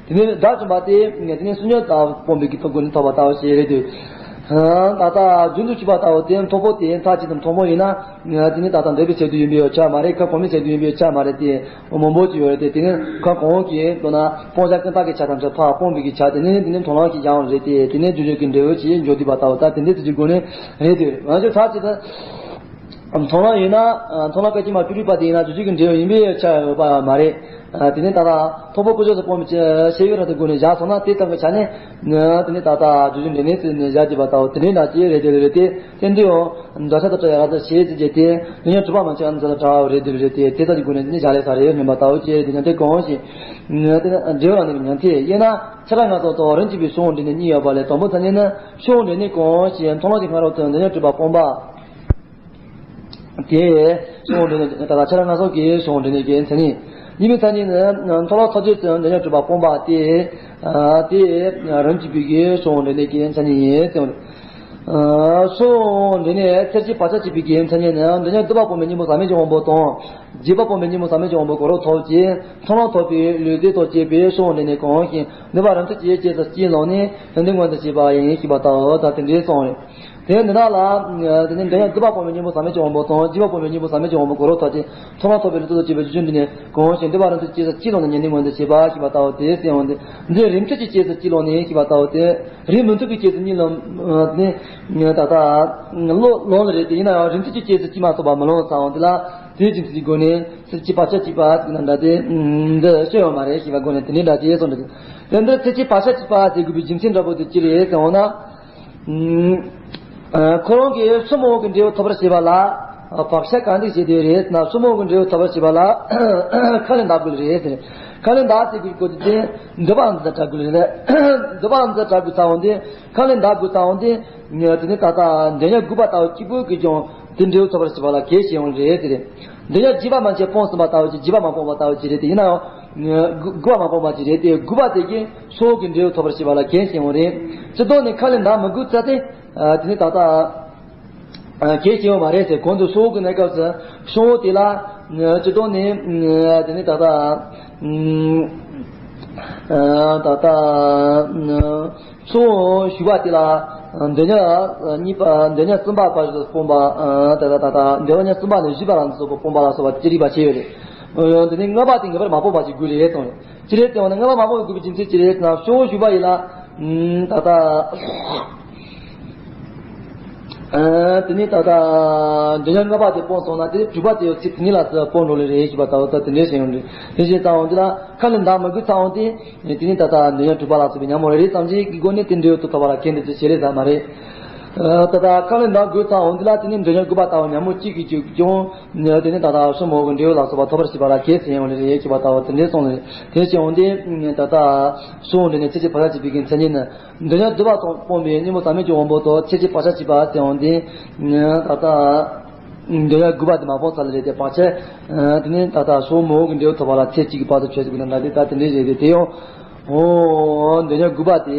དེ་ནས་དགྲ་བཅོམ་པ་དེ་དེ་ནས་སེམས་ཉོན་དང་སྤོང་བའི་གི་ཐབས་སྒོ་ནས་ཐོབ་པ་ལྟ་བུ་ཅིག་རེད་དེ། ད་ལྟ་རྒྱུན་དུ་གཅིག་པ་ལྟ་བུ་དེ་མཐོང་སྤང་དེ་མཐའ་གཅིག་ཏུ་མཐོང་སྤང་ཡིན་ན། དེ་ནས་ད་ལྟ་འདོད་པའི་ཚད་དུ་ཡིན་པའི་ཆ་མ་རེད། ཁམས་གོང་མའི་ཚད་དུ་ཡིན་པའི་ཆ་མ་རེད་དེ། མང་པོ་ཅིག་ཡོད་རེད་དེ། དེ་ནས་ཁམས་གོང་གི་མདོར་ན་སྤང་བྱ་ཀུན་བཏགས་ཀྱི་ཆ་ཐམས་ཅད་ཕར་སྤོང་བའི་གི་ཆ་དེ་ནས་དེ་ནས་མཐོང་ལམ་གྱི་སྦྱང་བ་རེད་དེ། དེ་ནས་རྒྱུ་འབྲས་ཀྱི་འབྲས་བུ་ཞེས་འཇོག་བསྡད་པ་ལྟ་བུ་ད་དེ་འདྲའི་ཚུལ་གྱི་སྒོ་ནས་རེད་དེ། ང་ཚོས་ཚར་གཅིག་ཏུ་མཐོང་ལམ་ཡིན་ན། མཐོང་ལམ་སྐད་ཅིག་མ་བཅུ་དྲུག་པ་དེ་ཡིན་ན་རྒྱུ་འབྲས་ཀྱི་འབྲས་བུ་ཡིན་པའི་ཆ་ཡོད་པ་མ་རེད། དེ་ནས་ད་ལྟ་མཐོང་སྤང་ཀུན་རྫོབ་ཏུ་སྤོང་བའི་ཤེས་ཡོན་རང་གི་སྒོ་ནས་བཞག་སོང་ན་དེ་ཙམ་གྱི་ཆ་ནས། དེ་ནས་ད་ལྟ་རྒྱུ་འབྲས་ནས་བརྩིས་ནས་བཞག་བསྡད་པ་ལྟ་བུ་དེ་འདྲའི་འདྲ་ཅིག་རེད་དེ་རེད་དེ། དེ་འདྲའི་འོང་འདོད་ཆགས་དང་བྲལ་བའི་རང་བཞིན་ཤེས་ཟེར་གྱི་དེ། འདོད་ཉོན་དྲུག་པ་མན་ཆད་ཨ་ནི་ཚོ་ལ་བྲལ་བ་རེད་དེ་རེད་དེ། དེ་ལྟ་ཅིག་སྒོ་ནས་ནི་བཞག་ལས་ས་རེད་སྙམ་པ་ལྟ་བུ་ཅིག་རེད་དེ། ཉམས་དེ་གང་ཞིག་དེ་ནི་འབྲས་བུ་རང་ནི་ཉམས་དེ་ཡིན་ན་ཆ་ར་ངན་སོང་དང་རིམ་གྱིས་པའི་ཕྱོགས་འབྲེལ་ནས་གཉིས་ཡོད་པ་ལས། དང་པོ་ཐ་སྙད་ནི་ཕྱོགས་འབྲེལ་ནས་གང་ཞིག་མཐོང་ལམ་གྱི་སྔ་རོལ་དུ་འདོད་ཉོན་དྲུག་པ་སྤོང་བ། དེ་ཕྱོགས་འབྲེལ་ནས་ད་ལྟ་ཆ་ར་ངན་སོང་གི་ཕྱོགས་འབྲེལ་ནས་ཀྱི་མཚན་ཉིད། གཉིས་པའི་ཐ་སྙད་ནི་མཐོང་ལམ་ཐོབ་བྱེད་དུ་འདོད་ཉོན་དྲུག་པ་སྤོང་བ་དེ། དེ་རིམ་གྱིས་པའི་གི་ཕྱོགས་འབྲེལ་ནས་ཀྱི་མཚན་ཉིད་ཡིན་ཟེར། ཕྱོགས་འབྲེལ་ནས་ཚེ་གཅིག་བག་ཆགས་གཅིག་པའི་གི་མཚན་ཉིད་ནི་འདོད་ཉོན་སྡུག་པ་སྤོང་བའི་གཉེན་པོ་ཟག་མེད་ཀྱི་དབང་པོ་དང་། སྒྱིད་པ་སྤོང་བའི་གཉེན་པོ་ཟག་མེད་ཀྱི་དབང་པོ་གོ་རབ་ཐོབ་ཅིང་མཐོང་ལམ་ཐོབ་པའི་ལུས་རྩལ་དང་བཅས་པའི་ཕྱོགས་འབྲེལ་ནས་གང་ཞིག་འདོད་པ་རིམ་གྲོ་བཅས་རྗེས་སུ་གཅིག་བླངས་ནས་ཡོན་ཏན་མངོན་དུ་བྱེད་པ་ཡིན་ཞེས་པ་ལྟ་བུ་ད་དེ་འདྲའི་གསུངས་རེད། དེ་འདི་དག་ལ་དེ་ནི་འདོད་ཉོན་སྡུག་པ་སྤོང་བའི་གཉེན་པོ་ཟག་མེད་ཀྱི་དབང་པོ་དང་། སྒྱིད་པ་སྤོང་བའི་གཉེན་པོ་ཟག་མེད་ཀྱི་དབང་པོ་གོ་རབ་ཐོབ་ཅིང་མཐོང་ལམ་ཐོབ་པའི་ལུས་རྩལ་དང་བཅས་པའི་རྒྱུ་འབྲས་ནས་གང་ཞིག་འདོད་པ་རིམ་གྲོ་བཅས་རྗེས་སུ་གཅིག་བླངས་ནས་ཡོན་ཏན་མངོན་དུ་བྱེད་པ་ཞེས་པ་ལྟ་བུ་དེ་གསུངས་ཡོང་དུས། འདི་རིམ་གྲོ་བཅས་རྗེས་སུ་གཅིག་བླངས་ནས་ཞེས་པ་ལྟ་བུ་དེ། རིམ་མི་མཐུན་པའི་རྗེས་སུ་གཉིས་ལ་ནི་ད་ལྟ་བློ་ལོང་ལ་རེད་དེ། ཡིན་ན་ཡང་རིམ་གྲོ་བཅས་རྗེས་སུ་གཅིག་མ་གཏོགས་པ་མི་ལོང་ཚར་འོང་དེ་ལ། དེའི་རྒྱུ་མཚན་གྱི་སྒོ་ནས་ཚེ་གཅིག་བག་ཆགས་གཅིག་པ་ཟེར་ན་འདྲ་དེ་འདི་ཤོད་ཡོད་མ་རེད་ཞེས་པའི་སྒོ་ནས་དེ་ནི་འདྲ་དེ་གསུངས་འདུག་དེ་འདིར་ཚེ་གཅིག་བག་ཆགས་གཅིག་པ་ཟེར་དགོས་པའི་རྒྱུ་མཚན་འདྲ་པོ་དེ་ཅི་རེད་ཟེར་འོང་ན། ཁོ་རང་གིས་ཕྱི་མ་འོག་གི་འབྲས་བུ་ཐོབ་པར་བྱེད་པ་ལ་བག་ཆགས་གང་འདྲ་བྱེད་དེ་རེད་ཟེར་ན། ཕྱི་མ་འོག་གི་འབྲས་བུ་ཐོབ་པར་བྱེད་པ་ལ་ཁས་ལེན་འདའ་དགོས་རེད་ཟེར། ཁས་ལེན་འདའ་ཟེར་དགོས་དེ་འདོད་པ་ཨ་ནི་ཚོ་དྲག་དགོས་རེད། འདོད་པ་ཨ་ནི་ཚོ་དྲག་དགོས་ཚར་འོང་དེ། ཁས་ལེན་འདའ་དགོས་ཚར་འོང་དེ། དེ་ནི་ད་ལྟ་འདོད་ཉོན་དགུ་པ་ལྟ་བུ་གཅིག་པུ་གིས་ཀྱང་དེ་འབྲས་བུ་ཐོབ་པར་བྱེད་པ་ལ་གལ་ཆེ་བ་རེད་དེ་རེད། འདོད་ཉོན་སྒྱིད་པ་མན་ཆད་སྤངས་ཟིན་པ་ལྟ་བུ་ཅིག་སྒྱིད་པ་མ་སྤངས་པ་ལྟ་བུ་ཅིག་རེད་དེ། ཡིན་ན་ཡང་དགུ་པ་མ་སྤངས་པ་ཅིག་རེད་དེ། དགུ་པ་དེ་གིས་ཕྱོགས་ཀྱི་འབྲས་བུ་ཐོབ་པར་བྱེད་པ་ལ་གལ་ཆེ་བ་རེད། སྤྱིར་བཏང་ནས་ཁས་ལེན་འདའ་མི་དགོས་ཚར་དེ། དེ་ནི་ད་ལྟ་གལ་ཆེ་བ་མ་རེད་ཟེར། གོང་དུ་ཕྱོགས་ཀྱི་གནས་སྐབས་སུ་ཕྱོགས་དེ་ལ་སྤྱིར་བཏང་ནས་དེ་ནི་ད་ལྟ་ད་ལྟ། ཕྱོགས་ཞུ་བ་དེ་ལ་འདོད་ཉོན་གཉིས་པ། འདོད་ཉོན་གསུམ་པ་བར་དུ་སྤོང་བ། ད་ལྟ་ད་ལྟ་འདོད་ཉོན་གསུམ་པ་ནས་བཞི་པ་རང་སོགས་པ་སྤོང་བ་ལ་སོགས་པ་ཅི་རིགས་པ་བྱས་ཡོད་རེད། འདི་ནི་ལྔ་པ་དེ་ངེས་པར་མ་སྤོང་བ་ཞིག་དགོས་རེད་གསུངས་རེད། ཅི་རེད་ཟེར་བ་ན་ལྔ་པ་མ་སྤོང་བའི་དགོས་པའི་རྒྱུ་མཚན་ཅི་རེད་ཟེར་ན། ཕྱོགས་ཞུ་བ་ཡིན་ལ་ད་ལྟ་ ཨ། དེ་ནས་ད་ལྟ་འབྲེལ་ཉམས་ལྔ་པ་དེ་སྤོང་སོང་ན་དེ་དྲུག་པ་དེ་ཡང་ཚིག་དེ་ནས་ལ་སྤོང་འགྲོ་ལེ་རེད་ཞེས་པ་ལྟ་བུ་ད་དེ་འདྲའི་བྱས་ཡོང་དུས། དེ་བཞིན་ལྟ་འོང་དུས་ལ་ཁ་ལས་འདའ་མི་དགོས་ཚར་འོང་དུས། དེ་ནས་ད་ལྟ་འབྲེལ་ཉམས་དྲུག་པ་ལ་སོགས་པའི་ཉམས་མྱོང་རེ་རེ་ཙམ་ཞིག་གི་སྒོ་ནས་དེ་འབྲས་བུ་དེ་ཐོབ་པ་ལ་ཁས་འདི་ཚོ་བྱེད་ལེ་ཟ་མ་རེད། ཨ། ད་ལྟ་ཁ་ལས་འདའ་དགོས་ཚར་འོང་དུས་ལ་དེ་ནས་འབྲེལ་ཉམས་དགུ་པ་ལྟ་བུ་ཉམས་མྱོང་གཅིག་གིས་གཅིག་ཀྱང་། དེ་ནས་ད་ལྟ་གསུམ་འོག་གི་འབྲས་བུ་ལ་སོགས་པ་ཐོབ་པར་བྱེད་པ་ལ་ཁས་ཟིན་ཡོང་ལེ་རེད་ཞེས་པ་ལྟ་བུ་དེ་འདྲའི་གསུངས་ལེ་རེད། དེ་བྱས་འོང་དུས་ད་ལྟ་གསུམ་འོག་འབྲས་ནས་ཚེ་ཕྱི་བག་ཆགས་བྱེད་པའི་གི་མཚན་ཉིད་ནི། འབྲེལ་ཉམས་དགུ་པ་སྤོང་བའི་གཉེན་པོ་ཟག་མེད་ཀྱི་དབང་པོ་དང་ཚེ་ཕྱི་བག་ཆགས་བྱེད་པ་ཟེར་འོང་དུས། ད་ལྟ་འབྲེལ་ཉམས་དགུ་པ་དེ་མ་སྤོང་ཚར་ལེ་རེད་དེ་བག་ཆགས། དེ་ནས་ད་ལྟ་གསུམ་འོག་གི་འབྲས་བུ་ཐོབ་པ་ལ་ཚེ་གཅིག་གི་བར་དུ་ཆོད་ཟེར་གི་ན་འདྲ་དེ་ད་དེ་འདྲའི་རེད་དེ། དེ་ཡང་འོ་འབྲེལ་ཉམས་དགུ་པ་དེ་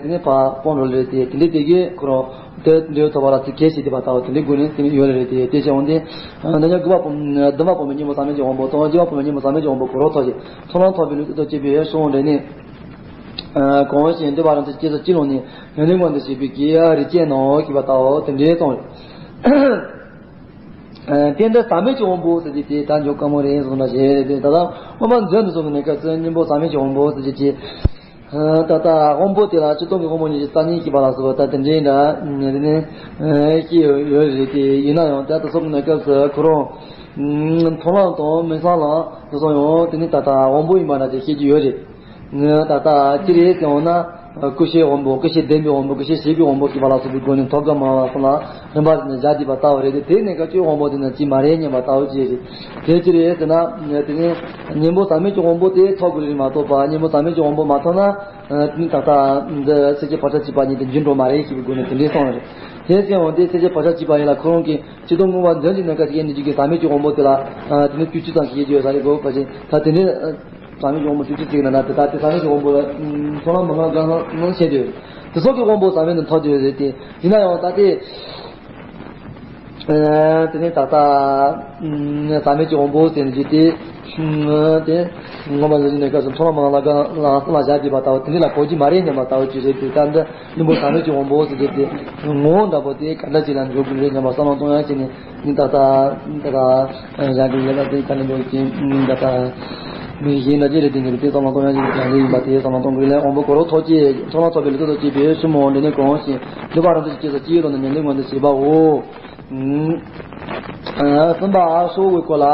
དེ་ནས་ཕར་སྤོང་འགྲོ་ལེ་རེད་དེ། དེ་འདྲའི་དེ་གི་ཁོ་རང་དེ་འབྲས་བུ་ཐོབ་པ་ལ་ཚེ་གཅིག་གི་བར་དུ་དེ་འདྲའི་སྒོ་ནས་དེ་ནས་ཡོད་ལེ་རེད་དེ། དེ་བྱས་འོང་དུས་འབྲེལ་ཉམས་དགུ་པ་སྤོང་བདུན་པ་སྤོང་བའི་གཉེན་པོ་ཟག་མེད་ཀྱི་དབང་པོ་དང་བརྒྱད་པ་སྤོང་བའི་གཉེན་པོ་ཟག་མེད་ཀྱི་དབང་པོ་གོ་རོ་ཐོབ་ཅིང་མཐོང་ལམ་ཐོབ་པའི་ལུས་རྟེན་དང་བཅས་པའི་གསུམ་འོག་འབྲས་ནི། གང་ཞིག་འདོད་པ་རང་གྲོལ་སྐྱེ་སོགས་ཅི་ལོག་ནས། ཡོན་ཏན་མངོན་དུ་བྱེད་པའི་གི་རིགས་ཅན་ནོ་ཞེས་པ་ལྟ་བུ་དེ་འདྲའི་གསུངས་རེད། རྟེན་འབྲེལ་ཟག་མེད་ཀྱི་དབང་པོ་ཟེར་གྱི་དེ་ད་འཇོག་དཀའ་མོ་རེད་གསུངས་ན་ཞེས་རེད་དེ། ད་ལྟ་སྔོན་མ་མཛོད་འདི་ཚོ་གི་གནས་སྐབས་སུ་གཉེན་པོ་ཟག་མེད་ཀྱི་དབང་པོ་ཟེར་གྱི་ཅི། ད་ལྟ་དབང་པོ་དེ་ལ་སྤྱིར་བཏང་གི་དབང་པོ་ཉིད་ཀྱི་རྩ་ཉིད་ཞེས་པ་ལ་སོགས་པ་ད་དེ་འདྲའི་འདྲ་དེ་ནས་ཤེས་ཡོད་རེད་དེ། ཡིན་ན་ཡང་ད་ལྟ་སོགས་ཀྱི་གནས་སྐབས་སུ་ཁོ་རང་མཐོང་ལམ་དང་མིང་གསལ་ལམ་དེ་ཚོ་ཡང་དེ་ནི་ད་ལྟ་དབང་པོ་ཡིན་པ་འདྲ་ཅིག་ཤེས་ཀྱི་ཡོད་རེད། ད་ལྟ་ཅི་རེད་ཟེར་འོང་ན། ཀུན་ཤེས་དབང་པོ། ཀུན་ཤེས་ལྡན་པའི་དབང་པོ། ཀུན་ཤེས་བྱེད་པའི་དབང་པོ་ཞེས་པ་ལ་སོགས་པའི་སྒོ་ནས་ཐོབ་དཀའ་མང་བ་སོགས་ལ་རིམ་པ་བཞིན་དུ་བཞག་བསྡད་པ་ལྟ་བུ་རེད་དེ། དེའི་གནས་སྐབས་ཀྱི་དབང་པོ་དེ་ནི་ཅིག་མ་རེད་སྙམ་པ་ལྟ་བུ་ཅིག་རེད། དེ་ཅི་རེད་ཟེར་ན། དེ་ནི་གཉེན་པོ་ཟག་མེད་ཀྱི་དབང་པོ་དེ་ཐོབ་དགོས་རེད་མ་གཏོགས་པ། གཉེན་པོ་ཟག་མེད་ཀྱི་དབང་པོ་མ་ཐོབ་ན། དེ་ནི་ད་ལྟ་འདི་ཚེ་ཕྱི་བག་ཆགས་བྱེད་པ་ཉིད་དུ་འགྱུར་འགྲོ་མ་རེད་ཞེས་པའི་སྒོ་ནས་དེ་འདྲའི་གསུངས་པ་རེད། དེ་ཟེར་འོང་དེ་ཚེ་ཕྱི་བག་ཆགས་བྱེད་པ་ཡིན་ལ་ཁོ་རང་གི་སྤྱིར་བཏང་མངོན་པར་འདོད་ཀྱི་གནས་སྐབས་ཀྱི་ཡིན་དུས་ཀྱི་ཟག་མེད་ཀྱི་དབང་པོ་དེ་ལ། དེ་ནི་བཅུ་གཅིག་ཙམ་ཞིག་ཡོད་ས་རེད་གོ་བ་ཅིག་ད་དེ་ནི། ཟག་མེད་ཀྱི་དབང་པོ་བཅུ་གཅིག་ཅིག་ན་ད་དེ་ད་དེ་ཟག་མེད་ཀྱི་དབང་པོ་ལ་མཐོང་ལམ་མང་ང་གང་ལ་བཤད་དུས། དེ་སོགས་ཀྱི་དབང་པོ་ཟག་མེད་དུ་ཐོབ་དུས་རེད་དེ། ཡིན་ན་ཡང་ད་དེ། དེ་ནས་ད་ལྟ་ཟག་མེད་ཀྱི་དབང་པོ་ཟེར་གྱི་དེ། དེ་ངོ་མ་ལ་ཡིན་ནས་སྐབས་སུ་མཐོང་ལམ་མང་ང་ལ་གང་ལ་ལ་བཞག་བསྡད་པ་ལྟ་བུ་དེ་འདྲ་ལ་གོ་རྒྱུ་མ་རེད་སྙམ་པ་ལྟ་བུ་ཅིག་རེད་དེ། ད་འདི་གཉེན་པོ་ཟག་མེད་ཀྱི་དབང་པོ་ཟེར་གྱི་དེ་ངོ་བོ་འདྲ་པོ་དེ་ག་འདྲ་ཅིག་ལ་འཇོག་དགོས་རེད་སྙམ་པ་བསམ་བློ་གཏོང་ཡ་བྱས་ནས། ནི་ད་ལྟ་ད་ལྟ་བཞག་གི་ཡོད་ལ་དེ་ག་ནས་འཇོག་གི་ད་ལྟ་མི་གཞན་ལ་ཅི་རེད་དེ་ཉེ་རུ་དེ་བསམ་བློ་གཏོང་ཡ་ཞིག་ཀྱང་ལེ་ཡིན་པ་དེ་བསམ་བློ་གཏོང་དགོས་ལས། དབང་པོ་གོ་རོ་ཐོབ་ཅེས་མཐོང་ལམ་ཐོབ་པའི་ལུས་རྟེན་དང་བཅས་པའི་གསུམ་འོག་འབྲས་ནི་གང་ཞིག་འདོད་པ་རང་གྲོལ་སྐྱེ་སོགས་ཅི་ཡོད་ལོག་ནས་ཡོན་ཏན་མངོན་དུ་བྱེད་པའོ། གསུམ་པ་གསུམ་འོག་གི་སྐོར་ལ།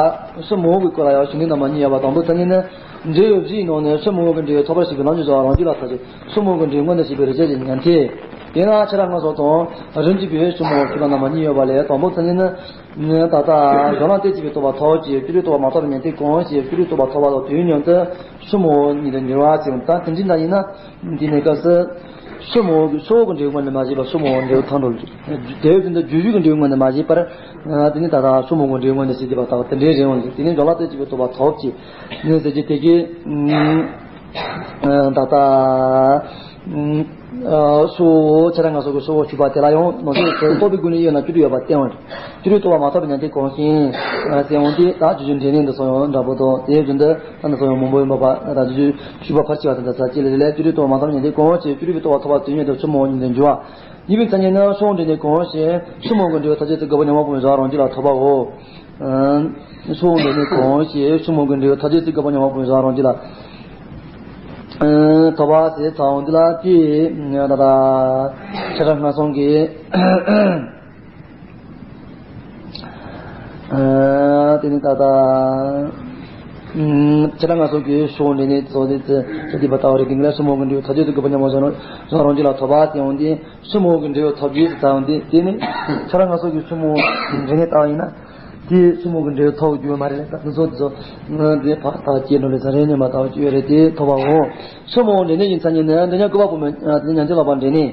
གསུམ་འོག་གི་སྐོར་ལ་ཡང་གཞུང་ལུགས་རྣམ་པ་གཉིས་ཡོད་པ། དང་པོ་མཚན་ཉིད་ནི། འབྲས་བུ་བཞིའི་ནང་ནས་གསུམ་འོག་གི་འབྲས་བུ་ཐོབ་པར་བྱེད་པའི་ལམ་གྱི་སྦྱོར་བ་རང་རྒྱུད་ལ་ཐོབ་ཅིང་། གསུམ་འོག་གི་འབྲས་བུ་མངོན་དུ་བྱེད་པའི་རིགས་ཅན་གྱི་ཉན་ཐོས། དེས་ན་ཁྱེད་རང་སྔར་སོང་དང་རིམ་གྱིས་པའི་གསུམ་འོག་གི་ལམ་རྣམ་པ་གཉིས་ཡོད་པ་ལས། དང་པོ་མཚན་ཉིད་ནི། ད་ལྟ་སྦྱོར་ལམ་སྟེ་གཅིག་པའི་རྟོགས་པ་ཐོབ་ཅིང་། བཅུ་དྲུག་རྟོགས་པ་མ་ཐོབ་པའི་ཉན་ཐོས་གང་ཞིག་བཅུ་དྲུག་རྟོགས་པ་ཐོབ་པ་དང་དུས་མཉམ་དུ་གསུམ་འོག་ཉིད་དུ་འགྱུར་བ་ཅིག་ད་དེ་འདྲའི་འདྲ་ཡིན་ན། འདི་ནས་སྐབས་སུ། གསུམ་འོག་གི་ཕྱོགས་འོག་གི་འབྲས་བུ་མངོན་དུ་མ་བྱས་པར་གསུམ་འོག་འབྲས་བུ་ཐོབ་འགྲོ། དེ་བཞིན་དུ་རྒྱུ་བཞི་གི་འབྲས་བུ་མངོན་དུ་མ་བྱས་པར། དེ་ནི་ད་ལྟ་གསུམ་འོག་གི་འབྲས་བུ་མངོན་དུ་བྱེད་ཀྱི་པ་ལྟ་བུ་དེ་འདྲའི་རེད་འོང་གི། དེ་ནི་སྦྱོར་ལམ་སྟེ་གཅིག་པའི་རྟོགས་པ་ཐོབ་ཅིང་། ནི་ཟེར་གྱི་དེ་གི། ད་ལྟ། སོ། ཁྱེད་རང་ང་ཚོ་གི་སོ་བ་ཞུ་བ་དེ་ལ་ཡང་ནང་ཚན་རྟོགས་པའི་སྒོ་ནས་དབྱེ་ན་བཅུ་དྲུག་ཡོད་པ་བསྟན་འོང་། བཅུ་དྲུག་རྟོགས་པ་མ་ཐོབ་པའི་ཉན་ཐོས་གང་ཞིག་ཟེར་འོང་དུས་ད་རྒྱུ་རྒྱུ་འབྲས་གནས་འདི་སོགས་ཡང་འདྲ་པོ་དང་དེ་བཞིན་དུ་ད་འདི་སོགས་ཡང་མང་པོ་ཡིན་པ་པ་ད་རྒྱུ་རྒྱུ་ཞུ་བ་ཕར་ཕྱི་བ་དང་འདྲ་ས་ཅི་ལ་ལས་བཅུ་དྲུག་རྟོགས་པ་མ་ཐོབ་པའི་ཉན་ཐོས་གང་ཞིག་བཅུ་དྲུག་པའི་རྟོགས་པ་ཐོབ་པ་དུས་མཉམ་དུ་གསུམ་འོག་ཉིད་དུ་འགྱུར་བ། གཉིས་པའི་མཚན་ཉིད་ནི་གསུམ་འོག་འབྲས་གནས་གང་ཞིག་གསུམ་འོག་གི་འབྲས་བུ་ཐམས་ཅད་དེ་དགག་པ་ཉམས་པ་སྤོང་བའི་གཞན་རང་རྒྱུད་ལ་ཐོབ་པའོ། གསུམ་འོག་འབྲས་གནས་གང་ཞིག་གསུམ་འོག་གི་འབྲས་བུ་ཐམས་ཅད་དེ་དགག་པ་ཉམས་པ་སྤོང་བའི་གཞན་རང་རྒྱུད་ལ་ཐོབ་པ་ཟེར་ཚར་འོང་དུས་ལ་དེ་ད་ལྟ་ཁྱེད་རང་སྔར་སོང་གི། དེ་ནི་ད་ལྟ། ཁྱེད་རང་ང་ཚོ་གི་ཕྱོགས་འདི་ནས་ཚོགས་འདི་ཚེ་ཚེ་འདི་པ་ལྟ་བ་རེད། དེ་འདྲ་གསུམ་འོག་གི་འབྲས་བུ་ཐམས་ཅད་དེ་དགག་པ་ཉམས་པ་སྤོང་བའི་གཞན་རང་རྒྱུད་ལ་ཐོབ་པ་ཟེར་འོང་དུས་གསུམ་འོག་གི་འབྲས་བུ་ཐོབ་རྒྱུ་ཟེར་ཚར་འོང་དུས་དེ་ནི་ཁྱེད་རང་ང་ཚོ་གི་གསུམ་འོག་འབྲས་གནས་ལྟ་བ་ཡིན་ན་དེ་གསུམ་འོག་གི་འབྲས་བུ་ཐོབ་རྒྱུ་མ་རེད་ལ། ད་དེ་ཚོ་དེ་ཚོ་འདི་ཕར་ད་སྐྱེས་འགྲོ་ལས་ས་རེད་ཉམས་པ་ལྟ་བ་ཅིག་ཡོད་རེད། དེ་ཐོབ་པའོ། གསུམ་འོག་འབྲས་གནས་ཡིན་ཚར་ཉིད་ནས་འདི་ཉམས་དགུ་པ་སྤོང་བའི་དེ་ཉན་ཐོས་ལག་པ་འབྲས་གནས། དེ་ནི།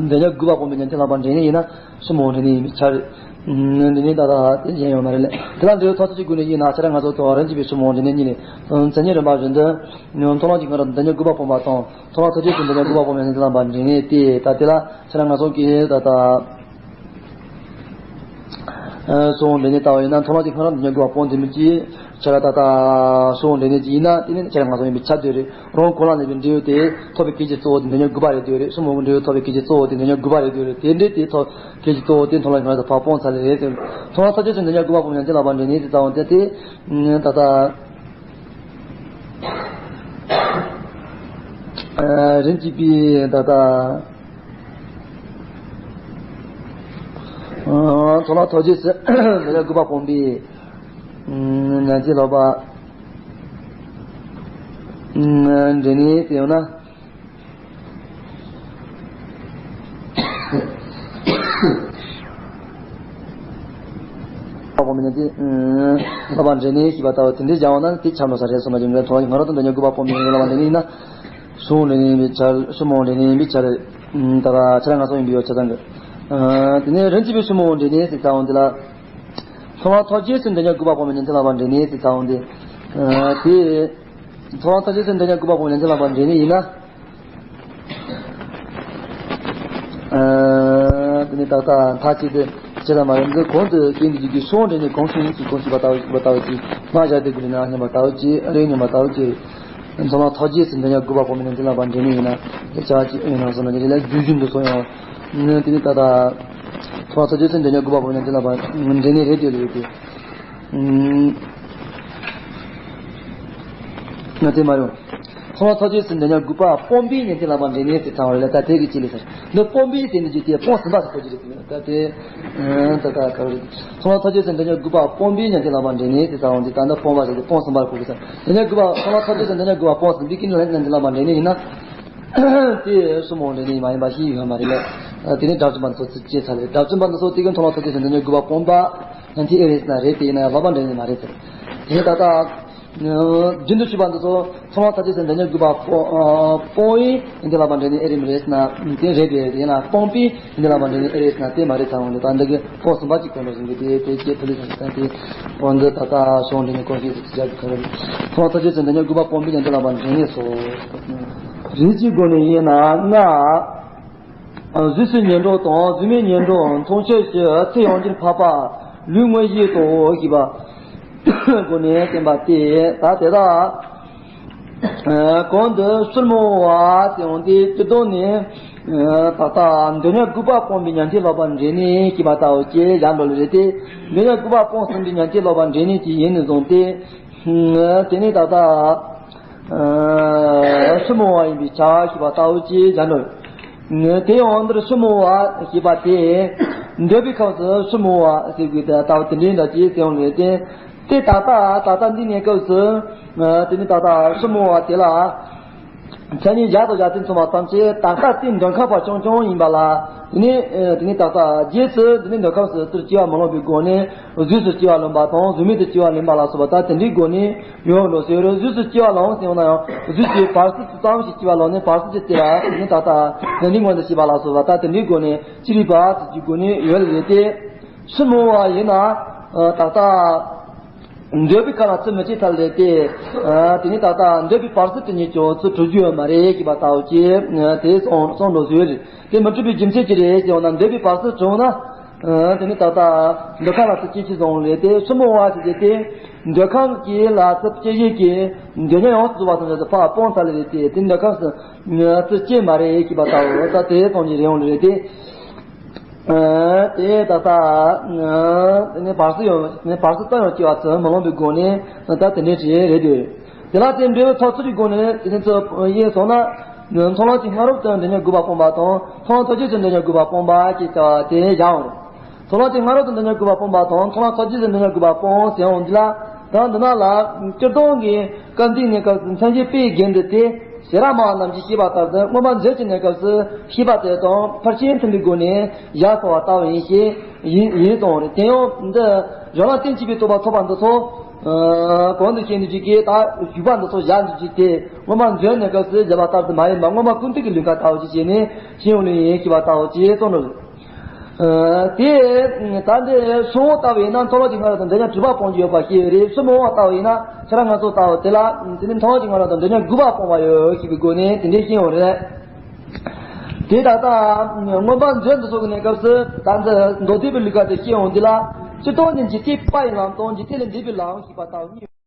འདི་ཉིད་དགུ་པ་སྤོང་བའི་ཉན་ཐོས་ལག་པ་འབྲས་གནས་ཡིན་ན་གསུམ་འོག་འབྲས་གནས་ཡིན་པའི་ཆ་རེད། འདི་ནི་ད་ལྟ་དེ་གཞན་ཡོད་མ་རེད་ལས། དེ་ལ་འབྲས་བུ་ཐོབ་ཐུབ་ཀྱི་སྒོ་ནས་ཡིན་ན་ཁྱེད་རང་ང་ཚོ་དང་རིམ་གྱིས་པའི་གསུམ་འོག་འབྲས་གནས་གཉིས་ལས། མཚན་ཉིད་རིམ་པ་བཞིན་དུ། མཐོང་ལམ་གྱི་སྔ་རོལ་འདི་ཉིད་དགུ་པ་སྤོང་བ་དང་མཐོང་ལམ་ཐམས་ཅད་ཀྱི་འདི་ཉིད་དགུ་པ་སྤོང་བའི་ཉན་ཐོས་ལག་པ་འབྲས་གནས་ཏེ། ད་དེ་ལ་ཁྱེད་རང་ང་ཚོ་གིས་ད་ལྟ། གསུམ་འོག་འབྲས་གནས་ལྟ་བ་ཡིན་ན་མཐོང་ལམ་གྱི་སྔ་རོལ་འདི་ཉིད་དགུ་པ་སྤོང་ཐུབ་མིན་གྱི། ཁྱེད་རང་ད་ལྟ་གསུམ་འོག་འབྲས་གནས་ཀྱི་ཡིན་ན་དེ་ནི་ཁྱེད་རང་ང་ཚོ་ཡིན་པའི་ཆ་དེ་རེད། རང་གོ་ལ་གནས་པའི་འབྲས་བུ་དེ་ཐོབ་པའི་གེགས་ཀྱི་གཙོ་བོ་དེ་འདི་ཉིད་དགུ་པ་རེད་དེ་རེད། གསུམ་འོག་གི་འབྲས་བུ་ཐོབ་པའི་གེགས་ཀྱི་གཙོ་བོ་དེ་འདི་ཉིད་དགུ་པ་རེད་དེ་རེད། དེ་འདྲའི་དེ་ཐོབ་གེགས་ཀྱི་གཙོ་བོ་དེ་མཐོང་ལམ་སྔ་རོལ་དུ་ཕར་སྤོང་ཚར་ལེ་རེད་དེ། མཐོང་ལམ་ཐམས་ཅད་ཀྱི་འདི་ཉིད་དགུ་པ་སྤོང་བའི་ཉན་ཐོས་ལག་པ་འབྲས་གནས་དེ་ལྟ་བུ་དེ་དེ། ད་ལྟ། རིམ་གྱིས་པའི་ད་ལྟ། ཚོགས་ལ་ཐོག་རྗེས་སུ་འདི་ལ་དགུ་པ་སྤོང་པའི་ཉན་ཐོས་ལག་པ་འདྲེན་ནས་དེ་ཡང་ན། ལག་པ་མི་ཉན་ཏེ། ལག་པ་འདྲེན་ནས་ཞེས་པ་ལྟ་བུ་དེ་འདྲའི་སྦྱར་བ་ན་དེ་ཆ་ལོ་ས་རེད་གསུངས་པ་ཡིན་པས། ཐོག་ང་རང་དང་འདྲ་མཉམ་དགུ་པ་སྤོང་མི་ཉན་ལག་པ་འདྲེན་ནས་ཡིན་ན། ཤུ་མོ་འདྲེན་ནས་ཡིན་པའི་ཆར། ཤུ་མོ་འདྲེན་ནས་ཡིན་པའི་ཆར། ད་ལྟ་ཁྱེད་རང་ང་སོང་ཡིན་པའི་ཡོད་ཆ་ཚང་གི། དེ་ནས་རིན་ཆེན་པའི་ཤུ་མོ་འདྲེན་ནས་ཟེར་ཚར་འོང་དེ་ལ། ཚོགས་ལ་ཐོག་རྗེས་སུ་འདི་ཉག་དགུ་པ་སྤོང་མི་ཉན་ཐོས་ལག་པ་འདྲེན་ནས་ཟེར་ཚར་འོང་དེ། དེ། ཚོགས་ལ་ཐོག་རྗེས་སུ་འདི་ཉག་དགུ་པ་སྤོང་མི་ཉན་ཐོས་ལག་པ་འདྲེན་ནས་ཡིན་ན། ཨ། དེ་ནས་ད་ལྟ་མཐའ་གཅིག་ཏུ་ཇི་ལྟར་མ་ཡིན་འདི་གོང་དུ་རྐྱེན་གྱི་རྒྱུད་ཀྱི་ཤོག་འདྲེན་ནས་གོང་ཤོག་ཡིན་ཞེས་གོང་ཞེས་པ་ལྟ་བུ་ཞེས་པ་ལྟ་བུ་ཅིག་མ་བཞག་སྟེ་དགུ་ལས་ན་སྙམ་པ་ལྟ་བུ་ཅིག་རེ་སྙམ་པ་ལྟ་བུ་ཅིག་ཚོགས་ལ་ཐོག་རྗེས་སུ་འདི་ཉག་དགུ་པ་སྤོང་མི་ཉན་ཐོས་ལག་པ་འདྲེན་ནས་ཡིན་ན་དེ་བྱ་བ་ཅིག་ཡིན་ན་སོང་ན་དེ་ལས་རྒྱུ་རྒྱུན་དུ་སོང་ཡང་། དེ་ནས་ད་ལྟ་ཚོགས་ལ་ཐོག་རྗེས་སུ་འདི་ཉག་དགུ་པ་སྤོང་མི་ཉན་ཐོས་ལག་པ་འདྲེན་ནས་རེད་དེ་རེད་དེ། ང་དེ་མ་རུང་། ཚོགས་ལ་ཐོག་རྗེས་སུ་འདི་ཉག་དགུ་པ་སྤོང་པའི་ཉན་ཐོས་ལག་པ་འདྲེན་ནས་ཟེར་ཚར་བ་རེད་ལ། ད་དེ་གི་ཅི་ལས་ཟེར་འདི་སྤོང་པའི་ཟེར་འདི་རྒྱུ་དེ་སྤོང་ཟིན་པ་ཟེར་གོ་རྒྱུ་རེད། ད་དེ་ད་ལྟ་ག་རེ་རེད། ཚོགས་ལ་ཐོག་རྗེས་སུ་འདི་ཉག་དགུ་པ་སྤོང་པའི་ཉན་ཐོས་ལག་པ་འདྲེན་ནས་ཟེར་ཚར་བ་འདི་ད་ལྟ་སྤོང་བ་ཟེར་གྱི་སྤོང་ཟིན་པར་གོ་གི་ཟེར། འདི་ཉག་དགུ་པ་ཚོགས་ལ་ཐོག་རྗེས་སུ་འདི་ཉག་དགུ་པ་སྤོང་ཟིན་པའི་ཀུན་ལ་ཉན་ཐོས་ལག་པ་འདྲེན་ནས་ཡིན་ན། དེ་ཤུ་མོ་འདྲེན་ནས་མ་ཡིན་པ་ཞིག་ཡོད་མ་རེད་ལ། དེ་ནས་གྲྭ་བཙུན་པ་འདི་ཚོ་བརྩི་བྱེད་ཚར་རེད། གྲྭ་བཙུན་པ་འདི་ཚོ་དེ་གི་ཚོགས་ལ་ཐོག་རྗེས་སུ་འདི་ཉག་དགུ་པ་སྤོང་པ་ཉན་ཐོས་ཨེ་རེད་ཟེར་ན་རེད། དེ་ཡིན་ན་ཡང་ལག་པ་འདྲེན་ནས་མ་རེད་ཟེར། དེ་ད་ལྟ་རྒྱུན་དུ་ཞུས་པ་འདི་ཚོ་ཚོགས་ལ་ཐོག་རྗེས་སུ་འདི་ཉག་དགུ་པ་སྤོ་ཨ་སྤོང་བའི་ཉན་ཐོས་ལག་པ་འདྲེན་ནས་ཨེ་རེད་མ་རེད་ཟེར་ན་དེ་རེད་དེ་རེད། ཡིན་ན་སྤོང་པའི་ཉན་ཐོས་ལག་པ་འདྲེན་ནས་ཨེ་རེད་ཟེར་ན་དེ་མ་རེད་ཚར་འོང་དེ། ད་འདི་གི་སྤོང་ཟིན་པ་ཅིག་གོ་འགྲོ་ཟིན་གི་དེ་དེ་སྐྱེ་ཐུབ་ལེ་ཟེར་ཟེར་དེ་སྤོང་འདི་ད་ལྟ་ཤོག་འདྲེན་ནས་གོ་ཤེས་སུ་ཅི་བྱ་གི་ག་རེ་རེད། ཚོགས་ལ་ཐོག་རྗེས་སུ་འདི་ཉག་དགུ་པ་སྤོང་པའི་ཉན་ཐོས་ལག་པ་འདྲེན་ནས་སོ། རིགས་ཀྱི་སྒོ་ནས་ཡིན་ན་ལྔ། གཟུགས་སུ་ཉེར་འགྲོ་དང་གཟུགས་མེད་ཉེར་འགྲོ་མཚུངས་ཆོས་ཀྱི་ཚེ་ཡང་ཕྱིར་འཕགས་པ་ལུས་དངོས་གཞི་དང་ཞེས་པ་སྒོ་ནས་བསྟན་པ་སྟེ། ད་དེ་དག་གོང་དུ་ཤུ་མོ་བ་ཟེར་འོང་དེ་སྤྱིར་བཏང་ནས་ད་ལྟ་འདི་ཉག་དགུ་པ་སྤོང་པའི་ཉན་ཐོས་ལག་པ་འདྲེན་ནས་ཞེས་པ་ལྟ་བུ་ཅིག་བཞག་འགྲོ་ལེ་རེད་དེ། འདི་ཉག་དགུ་པ་སྤོང་ཟིན་པའི་ཉན་ཐོས་ལག་པ་འདྲེན་ནས་ཅིག་ཡིན་ནས་བཟུང་སྟེ། དེ་ནས་ད་ལྟ་ཤུ་མོ་བ་ཡིན་པའི་ཆ་ཞེས་པ་ལྟ་བུ་ཅིག་བཞག་འགྲོ། དེ་ཡང་འདིར་ཤུ་མོ་བ་ཞེས་པ་དེ་འདོད་པའི་སྐབས་སུ་ཤུ་མོ་བ་ཟེར་དགོས་དེ་ལྟ་བུ་དེ་འདྲའི་འདྲ་ཅིག་ཟེར་ཡོང་ལེ་དེ། དེ་ད་ལྟ་ད་ལྟ་འདི་གནས་སྐབས་སུ་དེ་ནི་ད་ལྟ་ཤུ་མོ་བ་དེ་ལ། མཚན་ཉིད་བཞག་དང་བཞག་དུས་མཚུངས་པ་ཙམ་གྱིས་ད་ལྟ་དེ་འདོད་ཁམས་པ་རྐྱང་རྐྱང་ཡིན་པ་ལ། དེ་ནི་དེ་ནི་ད་ལྟ་རྗེས་སུ་དེ་ནི་འདོད་ཁམས་སུ་དེར་སྐྱེ་བ་མི་ལོངས་པའི་སྒོ་ནས་གཟུགས་སུ་སྐྱེ་བ་ལེན་པ་དང་གཟུགས་མེད་དུ་སྐྱེ་བ་ལེན་པ་ལ་སོགས་པ་ད་དེ་འདྲའི་སྒོ་ནས་ཡོད་འགྲོ་ཟེར་རུང་གཟུགས་སུ་སྐྱེ་བ་ལེན་ཟེར་ཡོང་ན་ཡང་གཟུགས་ཀྱི་བར་སྲིད་དུ་ཙམ་ཞིག་སྐྱེ་བ་ལེན་ནས་བར་སྲིད་ཀྱི་སྐྱེ་བ་དེ་ནི་ད་ལྟ་དེ་འདྲའི་མངོན་དུ་བྱེད་པ་ལ་སོགས་པ་ད་དེ་འདྲའི་སྒོ་ནས་ཅི་རིགས་པ་ཙམ་གྱི་སྒོ་ནས་ཡོད་རེད་དེ། ཤུ་མོ་བ་ཡིན་ན་ད་ལྟ། འདོད་པའི་ཁམས་ལ་ཚུར་མི་སྐྱེ་ཐབས་ལས་ཏེ། དེ་ནི་ད་ལྟ་འདོད་པའི་བར་སྲིད་དེ་ཉིད་ཀྱང་ཚུར་གྲུབ་རྒྱུ་ཡོད་མ་རེད་ཅེས་པ་ལྟ་བུ་ཅིག་དེ་གསུངས་གསུངས་འགྲོ་ཟེར་རེད། དེ་མི་འགྲུབ་པའི་རྒྱུ་མཚན་ཅི་རེད་ཅེས་ན་འདོད་པའི་བར་སྲིད་གྲུབ་ན། དེ་ནི་ད་ལྟ་འདོད་ཁམས་ལ་ཚུར་སྐྱེ་ཅི་བཟུང་རེད་དེ་ཤུ་མོ་བ་ཞེས་བྱས་ཏེ། འདོད་ཁམས་ཀྱི་ལ་ཚུར་སྐྱེ་བྱེད་ཀྱི་འདོད་ཉོན་ཡོངས་སུ་རྫོགས་པ་ཙམ་ཞིག་ཏུ་ཕར་སྤོང་ཚར་ལེ་རེད་དེ་དེ་འདོད་ཁམས་སུ་ཚུར་སྐྱེ་མ་རེད་ཅེས་པ་ལྟ་བུ་ད་དེ་གསུངས་ཀྱི་རེད་ཡོང་ལེ་རེད་དེ། དེ་ད་ལྟ་ནི་བར་སྲིད་ཡང་ནི་བར་སྲིད་ཙམ་ཡང་སྐྱེ་བ་ཚུར་མི་ལོངས་པའི་སྒོ་ནས་ད་དེ་འདྲའི་ཅིག་རེད་དེ། དེ་ལ་དེ་འབྲས་བུ་ཚོགས་ཚུལ་གྱི་སྒོ་ནས་དེ་ཚོ་དབྱེ་སོང་ན། ཚོགས་ལམ་གྱི་སྔ་རོལ་དུ་འདོད་ཉོན་དགུ་པ་སྤོང་བ་དང་ཚོགས་ལམ་ཐོག་རྗེས་སུ་འདོད་ཉོན་དགུ་པ་སྤོང་བ་ཅེས་བྱ་བ་དེ་བཞག་འོང་། ཚོགས་ལམ་གྱི་སྔ་རོལ་དུ་འདོད་ཉོན་དགུ་པ་སྤོང་བ་དང་ཚོགས་ལམ་ཐོག་རྗེས་སུ་འདོད་ཉོན་དགུ་པ་སྤོང་ཟེར་འོང་འདི་ལ། ད་འདི་ན་ལ་སྤྱིར་བཏང་གི་སྐབས་འདིའི་གནས་སྐབས་སུ་མཚན་གཞི་དཔེའི་རྒྱན་དུ་སྟེ། ཤེས་རབ་སྨྲ་བ་རྣམས་ཀྱིས་བཤད་པ་ལྟར་དུ་མངོན་པ་མཛོད་ཀྱི་གནས་སྐབས་སུ་ཤེས་པ་དེ་དང་ཕར་ཕྱིན་མཐུན་པའི་སྒོ་ནས་བཞག་སོང་བ་ལྟ་བུ་ཡིན་ཞེས་ཡིན་ཡིན་གསུངས་རེད། དེ་ཡང་འདི་གཞུང་ལམ་རྟེན་བཅས་པའི་རྟོགས་པ་ཐོབ་པ་འདི་ཚོ་གོང་དུ་བཤད་ནུས་ཀྱི་ད་བཞུགས་པ་འདི་ཚོ་བཞག་འདུག་ཅིག་དེ་མངོན་པ་མཛོད་གནས་སྐབས་སུ་བཞག་པ་ལྟར་དུ་མ་ཡིན་པ་མངོན་པ་ཀུན་བཏུས་ཀྱི་ལུས་ཁམས་ལྟ་བུ་ཅིག་བྱས་ནས་ཤེས་ཡོང་ལུགས་ཡིན་ཞེས་པ་ལྟ་བུ་ཅིག་གསུངས་འདུག་དེ་ད་འདི་ཤོ་བོ་ལྟ་བུ་ཡིན་ན་མཐོང་ལམ་གྱི་སྔ་རོལ་དུ་འདོད་ཉོན་དྲུག་པ་སྤོང་རྒྱུ་ཡོད་པ་ཤེས་ཡོད་རེད། ཤུ་མོ་བ་ལྟ་བུ་ཡིན་ན་ཁྱེད་རང་ང་ཚོ་ལྟ་བུ་དེ་ལ་དེ་ནི་མཐོང་ལམ་གྱི་སྔ་རོལ་དུ་འདོད་ཉོན་དགུ་པ་སྤོང་བ་ཡོད་ཞེས་པའི་སྒོ་ནས་དེ་འདྲའི་ཤེས་ཡོང་རེད། དེ་ད་ལྟ་མངོན་པ་མཛོད་འདི་ཚོ་གི་གནས་སྐབས་སུ་ད་འདི་མདོ་སྡེ་པའི་ལུས་ཁམས་དེ་ཤེས་ཡོང་འདི་ལ་སྤྱིར་བཏང་ནི་འཇིག་རྟེན་པ་ཡི་ལམ་དང་འཇིག་རྟེན་ལས་འདས་པའི་ལམ་ཞེས་པ་ལྟ་བུ་གཉིས།